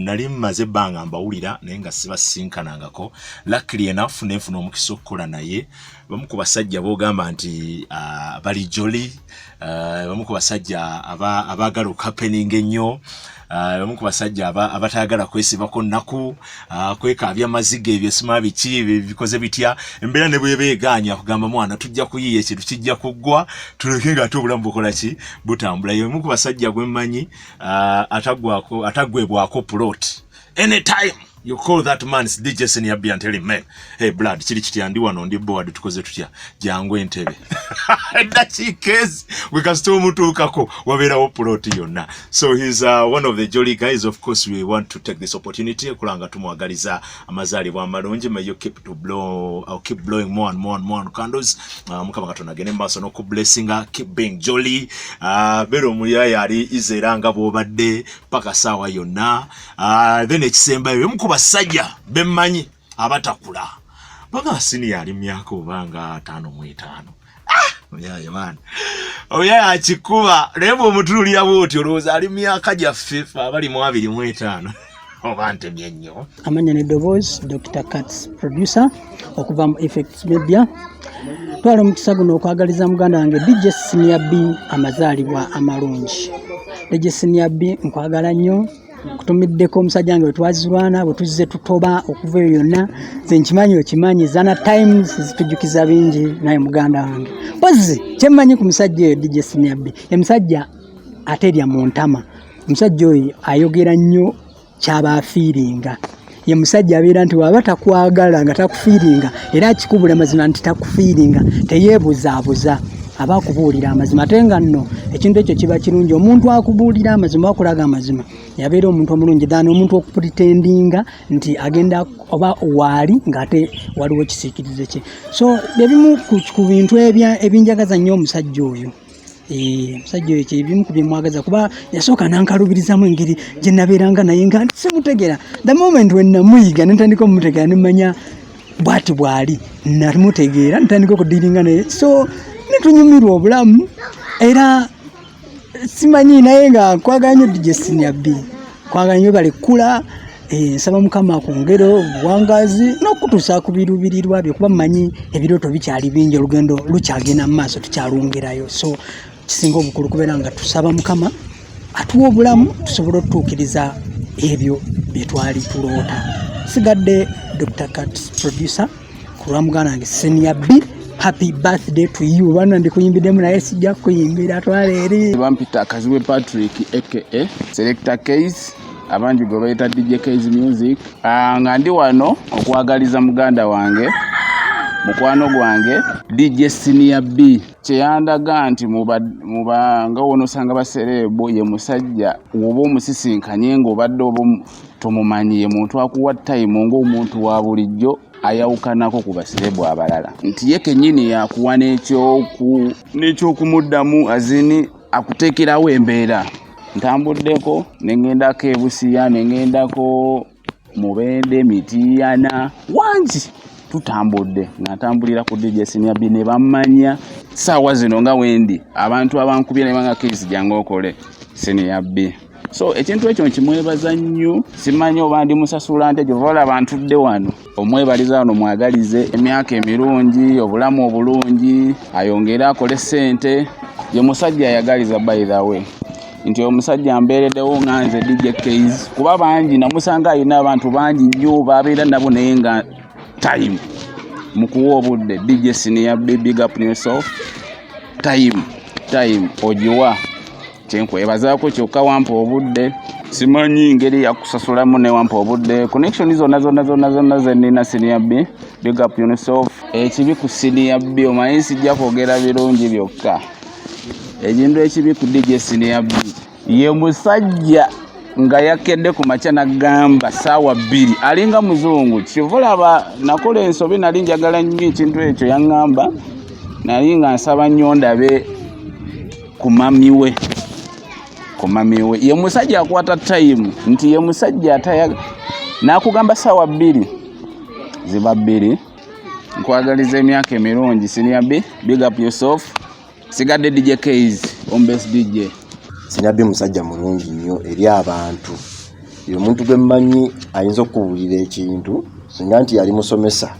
Speaker 8: nali mmaze ebbanga mbawulira naye nga sibasinkanangako. Luckily enough nenfuna omukisa okukola naye. Bamu ku basajja b'ogamba nti bali jolly, bamu ku basajja abaagala okuhappening ennyo, bamu ku basajja abatayagala kwesibako nnaku, kwekaabya maziga, ebyo sima biki ebyo bikoze bitya. Embeera ne bweba egaanya, kugamba mwana tujja kuyiiya ekintu kijja kuggwa, tuleke nga ate obulamu bukola ki, butambula. Yemu ku basajja gwe mmanyi ataggwebwako plot. Anytime you call that man, DJ Senior B, and tell him, "Man, hey blood, kiri kitya, ndi wano, ndi bored, tukoze tutya, jangu entebe," eddakiika ezi gwe kasita omutuukako wabeerawo plot yonna. So he's one of the jolly guys. Of course, we want to take this opportunity okulanga tumwagaliza amazaalibwa amalungi. May you keep to blow, keep blowing more and more and more candles. Mukama Katonda agende mu maaso n'okublessinga. Keep being jolly, beera omuyaaye ali ize era nga bw'obadde paka saawa yonna. Then ekisembayo, emu ku basajja bemmanyi abatakula banga Senior ali myaka oba nga 55. Oyaye maana, oyaye akikuba, naye bw'omutunuulira bw'oti olowooza ali myaka gyaffe ffe abali mu 25, oba ntemye nnyo.
Speaker 9: Amanya n'eddoboozi, Dr Cats, producer okuva mu Effects Media. Twala omukisa guno okwagaliza muganda wange DJ Senior B amazaalibwa amalungi. DJ Senior B, nkwagala nnyo, kutumiddeko omusajja wange bwe twazirwana, bwe tuzze tutoba okuva eyo yonna. Nze nkimanyi, okimanyi, Zana Times zitujjukiza bingi. Naye muganda wange, mpozi kyemmanyi ku musajja oyo DJ Senior B, omusajja aterya mu ntama, omusajja oyo ayogera nnyo kyaba afiiringa. Ye musajja abeera nti waba takwagala nga takufiiringa, era akikubula mazima nti takufiiringa, teyeebuzaabuza. Aba akubuulira amazima, ate nga nno ekintu ekyo kiba kirungi. Omuntu akubuulira amazima, akulaga amazima, yabeera omuntu omulungi than omuntu okupretendinga nti agenda oba waali ng'ate waliwo ekisiikirize kye. So ebimu ku bintu ebinjagaza nnyo omusajja oyo, omusajja oyo kyebimu ku byemwagaza, kuba yasooka nankalubirizamu engeri gye nabeeranga naye nga simutegeera. The moment we namuyiga nentandika omumutegeera, nemanya bwati bwali, namutegeera, ntandika okudealinga naye, so netunyumirwa obulamu. Era simanyi, naye nga nkwagala nnyo DJ Senior B, nkwagala nnyo, balekula. Nsaba Mukama akwongere obuwangaazi n'okutuusa ku biruubirirwa byo, kuba mmanyi ebirooto bikyali bingi, olugendo lukyagenda mu maaso, tukyalwongerayo. So kisinga obukulu kubeera nga tusaba Mukama atuwa obulamu tusobole okutuukiriza ebyo bye twali tuloota. Sigadde Dr Cats producer ku lwa muganda wange Senior B, happy birthday to you. Bana ndikuyimbiddemu, naye sijja kukuyimbira, twala eri.
Speaker 10: Bampita Kazibwe Patrick aka Selector Case, abangi gwe bayita DJ Case Music. Nga ndi wano okwagaliza muganda wange, mukwano gwange DJ Senior B. Kyeyandaga nti muba nga wonosanga ba celeb, ye musajja woba omusisinkanye ng'obadde oba tomumanyi, ye muntu akuwa time ng'omuntu wa bulijjo, ayawukanako ku ba celeb abalala, nti ye kennyini yakuwa n'ekyokumuddamu azini akuteekerawo embeera. Ntambuddeko ne ŋŋendako e Busiya, ne ŋŋendako Mubende, Mitiyana, wangi tutambudde nga ntambulira ku DJ Senior B ne bammanya. Saawa zino nga wendi, abantu abankubye ne banga case jangu okole Senior B. So ekintu ekyo nkimwebaza nnyo. Simanyi oba ndi musasula nte, kyova olaba ntudde wano omwebaliza wano. Mwagalize emyaka emirungi, obulamu obulungi, ayongere akole ssente. Ye musajja ayagaliza. By the way, nti omusajja mbeereddewo nga nze DJ Case, kuba bangi namusanga alina abantu bangi nnyo babeera nabo, naye nga time mukuwa obudde. DJ Senior B, big up yourself. Time, time ogiwa, kyenkwebazaako kyokka wampa obudde. Simanyi ngeri yakusasulamu ne wampa obudde, connection zonna zonna zonna zonna zenina. Senior B, big up yourself. Ekibi ku Senior B, omanyi sijja kwogera birungi byokka. Ekintu ekibi ku DJ Senior B, ye musajja nga yakedde ku makya nagamba saawa 2, alinga muzungu. Kyova olaba nakola ensobi, nali njagala nnyo ekintu ekyo yaŋŋamba, nali nga nsaba nnyo ndabe ku mami we, ku mami we. Ye musajja akwata time, nti ye musajja ataya n'akugamba saawa 2 ziba 2. Nkwagaliza emyaka emirungi Senior B, big up yourself. Sigadde DJ Case, Ombes DJ.
Speaker 11: Senior B musajja mulungi nnyo eri abantu. Ye omuntu gwe mmanyi ayinza okukubuulira ekintu singa nti yali musomesa,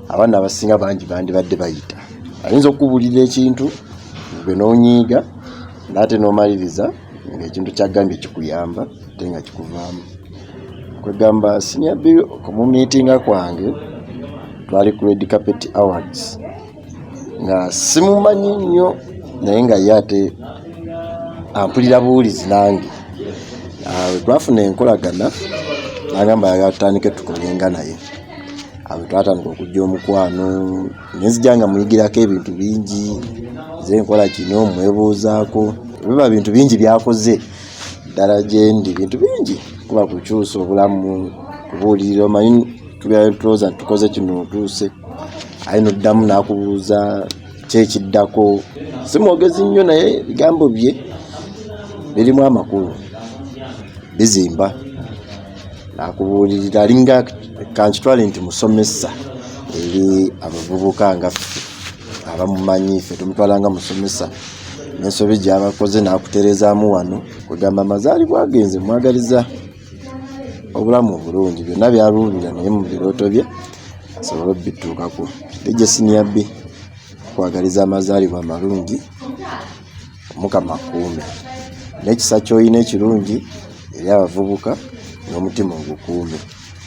Speaker 11: abaana abasinga bangi bandibadde bayita. Ayinza okukubuulira ekintu gwe n'onyiiga, naate n'omaliriza ng'ekintu kyagambye kikuyamba ate nga kikuvaamu. Kwegamba Senior B okumumeetinga kwange, twali ku Red Carpet Awards, nga simumanyi nnyo, naye nga ye ate ampulira buwulizi nange. Bwe twafuna enkolagana, nagamba ayagala tutandike tukolenga naye. Awo twatandika okujja omukwano, nenzija nga muyigirako ebintu bingi. Nze nkola kino, mwebuuzaako, biba bintu bingi byakoze ddala gyendi, bintu bingi, kuba kukyusa obulamu, kubuulirira. Omanyi tubeera tulowooza nti tukoze kino otuuse, aye noddamu n'akubuuza ki ekiddako. Si mwogezi nnyo, naye ebigambo bye birimu amakulu, bizimba, nakubuulirira. Alinga kankitwale nti musomesa eri abavubuka nga ffe abamumanyi. Ffe tumutwala nga musomesa, n'ensobi gy'abakoze n'akutereezaamu wano. Kwegamba amazaalibwa agenze, mwagaliza obulamu obulungi, byonna byaluubirira naye mu birooto bye asobole obituukako. DJ Senior B, kwagaliza amazaalibwa amalungi, Omukama akuume n'ekisa ky'olina ekirungi eri abavubuka, n'omutima ogukuume.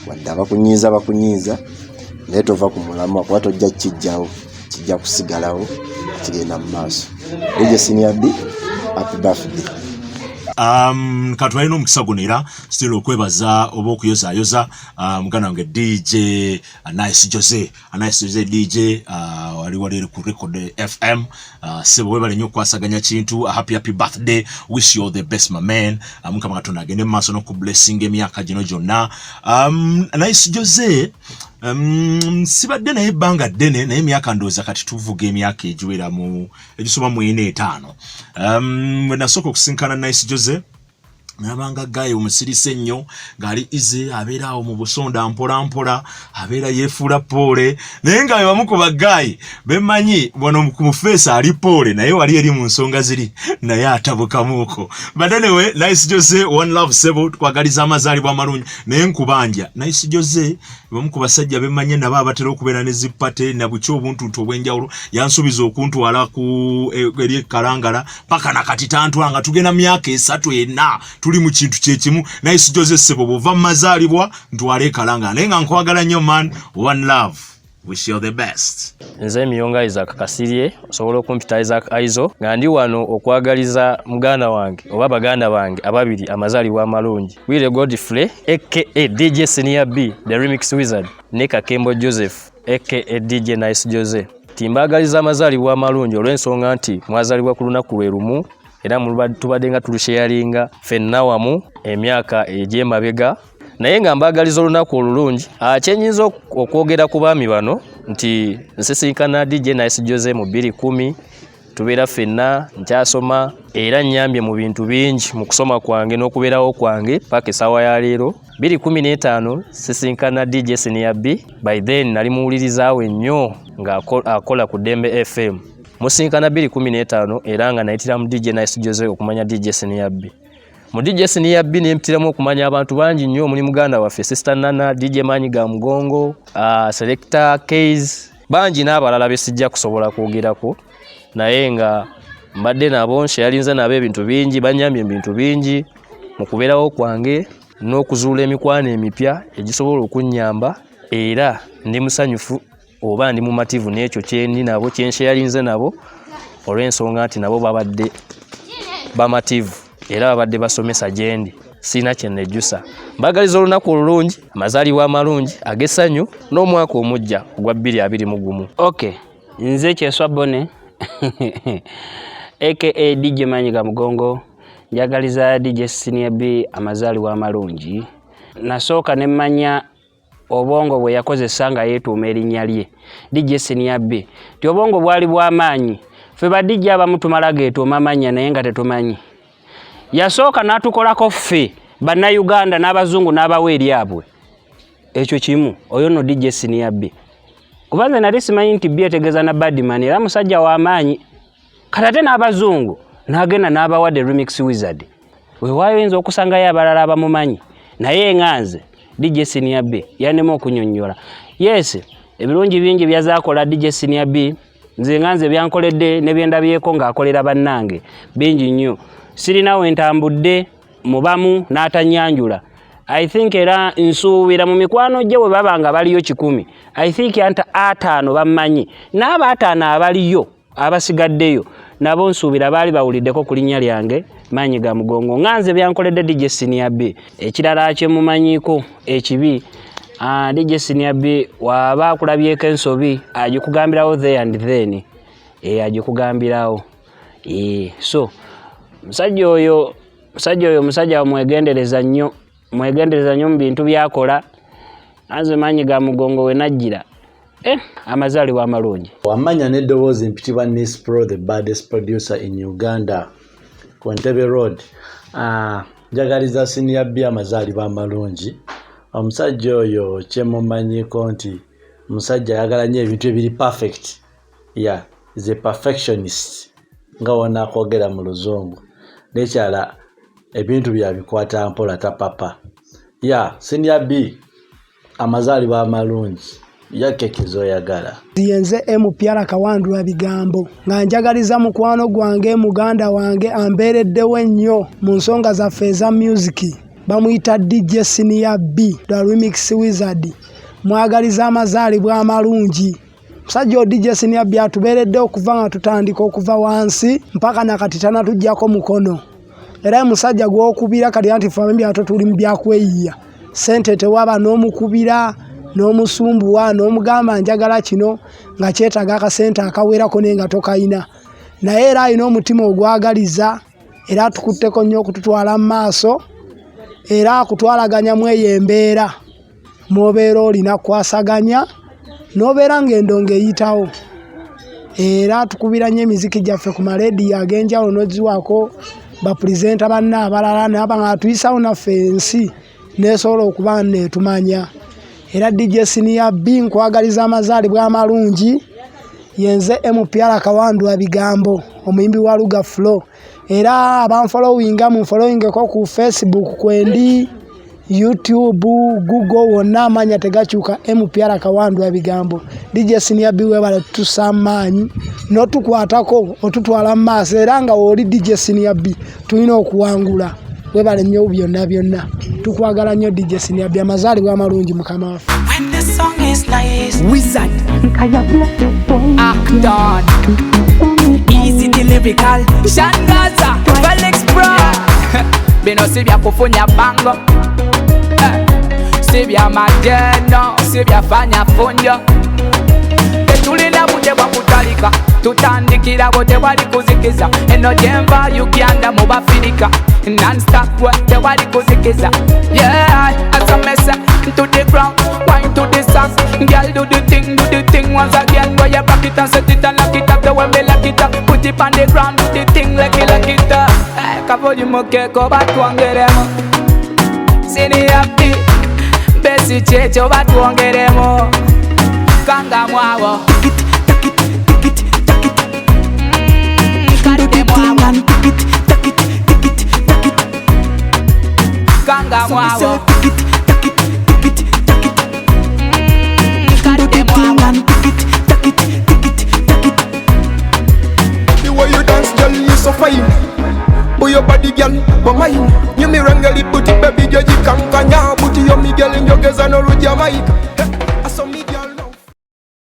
Speaker 11: Wadde abakunyiiza bakunyiiza, naye tova ku mulamwa, kuba tojja kijjawo, kijja kusigalawo, kigenda mu maaso. DJ Senior B, happy birthday.
Speaker 8: Katwalina omukisa guno era still okwebaza oba okuyozaayoza muganda wange DJ Nice Jose, Nice Jose DJ, wali wali ku Record FM. Sebo, webale nnyo okukwasaganya kintu. Happy, happy birthday, wish you all the best, my man. Mukama Katonda agende mu maaso n'okublessing emyaka gino gyonna. Nice Jose, sibadde naye ebbanga ddene, naye emyaka ndowooza kati tuvuga emyaka egiwera mu egisoba mu ena etaano. Bwe nasooka okusinkana Nice Jose, nabanga guy omusirise ennyo, ng'ali easy, abeera awo mu busonda mpola mpola, abeera yeefuula poole, naye nga bebamu ku ba guy bemanyi wano ku mufeesi ali poole, naye wali eri mu nsonga ziri naye atabukamuuko. But anyway, Nice Jose, one love sebo, tukwagaliza amazaalibwa amalungi. Naye nkubanja Nice Jose bamu ku basajja bemanye nabo abatera okubeera ne zi party na buki obuntuntu obw'enjawulo. Yansuubiza okuntwala ku eri ekalangala, paka nakati tantwala, tugenda myaka 3 4 tuli mu kintu kyekimu. Nice Jose sebo, bw'ova mu mazaalibwa ntwale ekalangala, naye nga nkwagala nnyo man, one love, wish you the best.
Speaker 12: Nze Miyonga Isaac Kasirye, osobola okumpita Isaac Aizo, nga ndi wano okwagaliza muganda wange oba baganda bange ababiri amazaalibwa amalungi, Wire Godfrey aka DJ Senior B the Remix Wizard ne Kakembo Joseph aka DJ Nice Jose. Timbaagaliza amazaalibwa amalungi olw'ensonga nti mwazaalibwa ku lunaku lwe lumu, era tubadde nga tulusheyalinga ffenna wamu emyaka egy'emabega, naye nga mbaagaliza olunaku olulungi. Kyenyinza okwogera ku baami bano nti nsisinkana DJ Nice Jose mu 2010, tubeera ffenna nkyasoma, era nnyambye mu bintu bingi mu kusoma kwange n'okubeerawo kwange paka essaawa ya leero. 2015 sisinkana DJ Senior B. By then nali muwulirizaawe nnyo ng'akola ku Dembe FM. Musinkana 2015, era nga nayitira mu DJ Nice Jose okumanya DJ Senior B. Mu DJ Senior B nempitiramu okumanya abantu bangi nnyo omuli muganda waffe Sister Nana, DJ Maanyi ga Mugongo, Selector Keys, bangi n'abalala besijja kusobola kwogerako, naye nga mbadde nabo nshayalinze nabo ebintu bingi, banyambye ebintu bingi mu kubeerawo kwange n'okuzuula emikwano emipya egisobola okunnyamba, era ndi musanyufu oba ndi mumativu n'ekyo kyendi nabo, kyenshayalinze nabo, olw'ensonga nti nabo babadde bamativu era babadde basomesa gyendi, sirina kye nejjusa. Mbagaliza olunaku olulungi, amazaalibwa amalungi ag'essanyu n'omwaka omuggya ogwa 2021.
Speaker 13: Okay, nze Kyeswa Bone aka DJ Maanyi ga Mugongo, njagaliza DJ Senior B amazaalibwa amalungi. Nasooka ne mmanya obwongo bwe yakozesa nga yeetuuma erinnya lye DJ Senior B, nti obwongo bwali bw'amaanyi. Ffe ba DJ abamu tumala geetuuma mannya naye nga tetumanyi. Yasooka n'atukolako ffe Bannayuganda n'abazungu n'abawa eryabwe. Ekyo kimu, oyo nno DJ Senior B. Kuba nze nali simanyi nti B etegeeza na badman, era musajja w'amaanyi. Kati ate n'abazungu n'agenda n'abawa the Remix Wizard. Weewaayo oyinza okusangayo abalala abamumanyi, naye nga nze DJ Senior B yannema okunyonnyola. Yes, ebirungi bingi byazaakola DJ Senior B, nze nga nze byankoledde ne bye ndabyeko ng'akolera bannange bingi nnyo. Sirina we ntambudde mubamu n'atannyanjula. I think era nsuubira mu mikwano gye bwe baba nga baliyo 100, I think anta 50 bammanyi, n'abo 50 abaliyo abasigaddeyo nabo nsuubira baali bawuliddeko ku linnya lyange Maanyi ga Mugongo, nga nze byankoledde DJ Senior B. Ekirala kye mumanyiiko ekibi, DJ Senior B waba akulabyeko ensobi agikugambirawo there and then, agikugambirawo. So musajja oyo musajja mwegendereza nnyo, mwegendereza nnyo mu bintu by'akola. Anze Maanyi ga Mugongo we najjira, amazaalibwa amalungi.
Speaker 14: Wamanya n'eddoboozi mpitibwa Nis Pro, the baddest producer in Uganda, ku Entebbe Road. Njagaliza Senior B amazaalibwa amalungi. Omusajja oyo kyemumanyiko nti musajja ayagala nnyo ebintu ebiri perfect. Yeah, is a perfectionist nga wonaakwogera mu luzungu. Nekyala ebintu byabikwata mpola, tapapa. Yeah, Senior B, amazaalibwa amalungi, ya keki z'oyagala.
Speaker 15: Yenze MPR Kawandula Bigambo, nga njagaliza mukwano gwange, muganda wange ambeereddewo ennyo mu nsonga zaffe eza music, bamuyita DJ Senior B the Remix Wizard. Mwagaliza amazaalibwa amalungi. Musajja o DJ Senior B atubeereddewo okuva nga tutandika okuva wansi mpaka nakati, tanatuggyako mukono. Era musajja gw'okubira kati anti ffe abayimbi abato tuli mu byakweyiya, ssente tewaba, n'omukubira n'omusumbuwa n'omugamba njagala kino nga kyetaaga akasente akawerako naye nga tokayina. Naye era alina omutima ogwagaliza, era atukutteko nnyo okututwala mu maaso, era akutwalaganya mu eyo embeera mw'obeera olina kukwasaganya n'obeera ng'endongo eyitawo. Era atukubira nnyo emiziki gyaffe ku maleediyo ag'enjawulo n'ogiwaako bapurizenta banne abalala naba nga atuyisawo naffe ensi n'esobola okuba neetumanya. Era DJ Senior B nkwagaliza amazaalibwa amalungi. Yenze MPR Kawandwa Bigambo, omuyimbi wa Luga Flow. Era abanfolowinga munfolowingeko ku Facebook kwendi, YouTube, Google, wonna amanya tegakyuka, MPR Kawandwa Bigambo. DJ Senior B webale tutusa amaanyi n'otukwatako otutwala mu maaso, era nga w'oli DJ Senior B tulina okuwangula. Webale nnyo byonna byonna, tukwagala nnyo DJ Senior B, amazaalibwa amalungi mukama waffe.
Speaker 16: When the song is nice, Wizard, Acton, Easy the lyrical, Shangaza, Felix Bro. Bino si bya kufunya bango, si bya majeno, si bya fanya funjo. Tetulina budde bwa kutalika, tutandikira bo tewali kuzikiza. Eno gyenva Uganda mu Bafirika, non-stop we tewali kuzikiza. Yeah, asomesa to the ground, wine to the song. Girl do the thing once again. Where you back it and set it and lock it up, the way me lock it up. Put it on the ground, do the thing like it, lock it up. Hey, kavolume keko batwongeremu. Senior B, besi checho batwongeremu. Kanga mwawo. Kanga mwawo.
Speaker 17: The way you dance, girl, you so fine. But your body, girl, but mine. You me rangali booty, baby, girl, you can kanya. Booty, you me girl, in your gaze and all with your mic.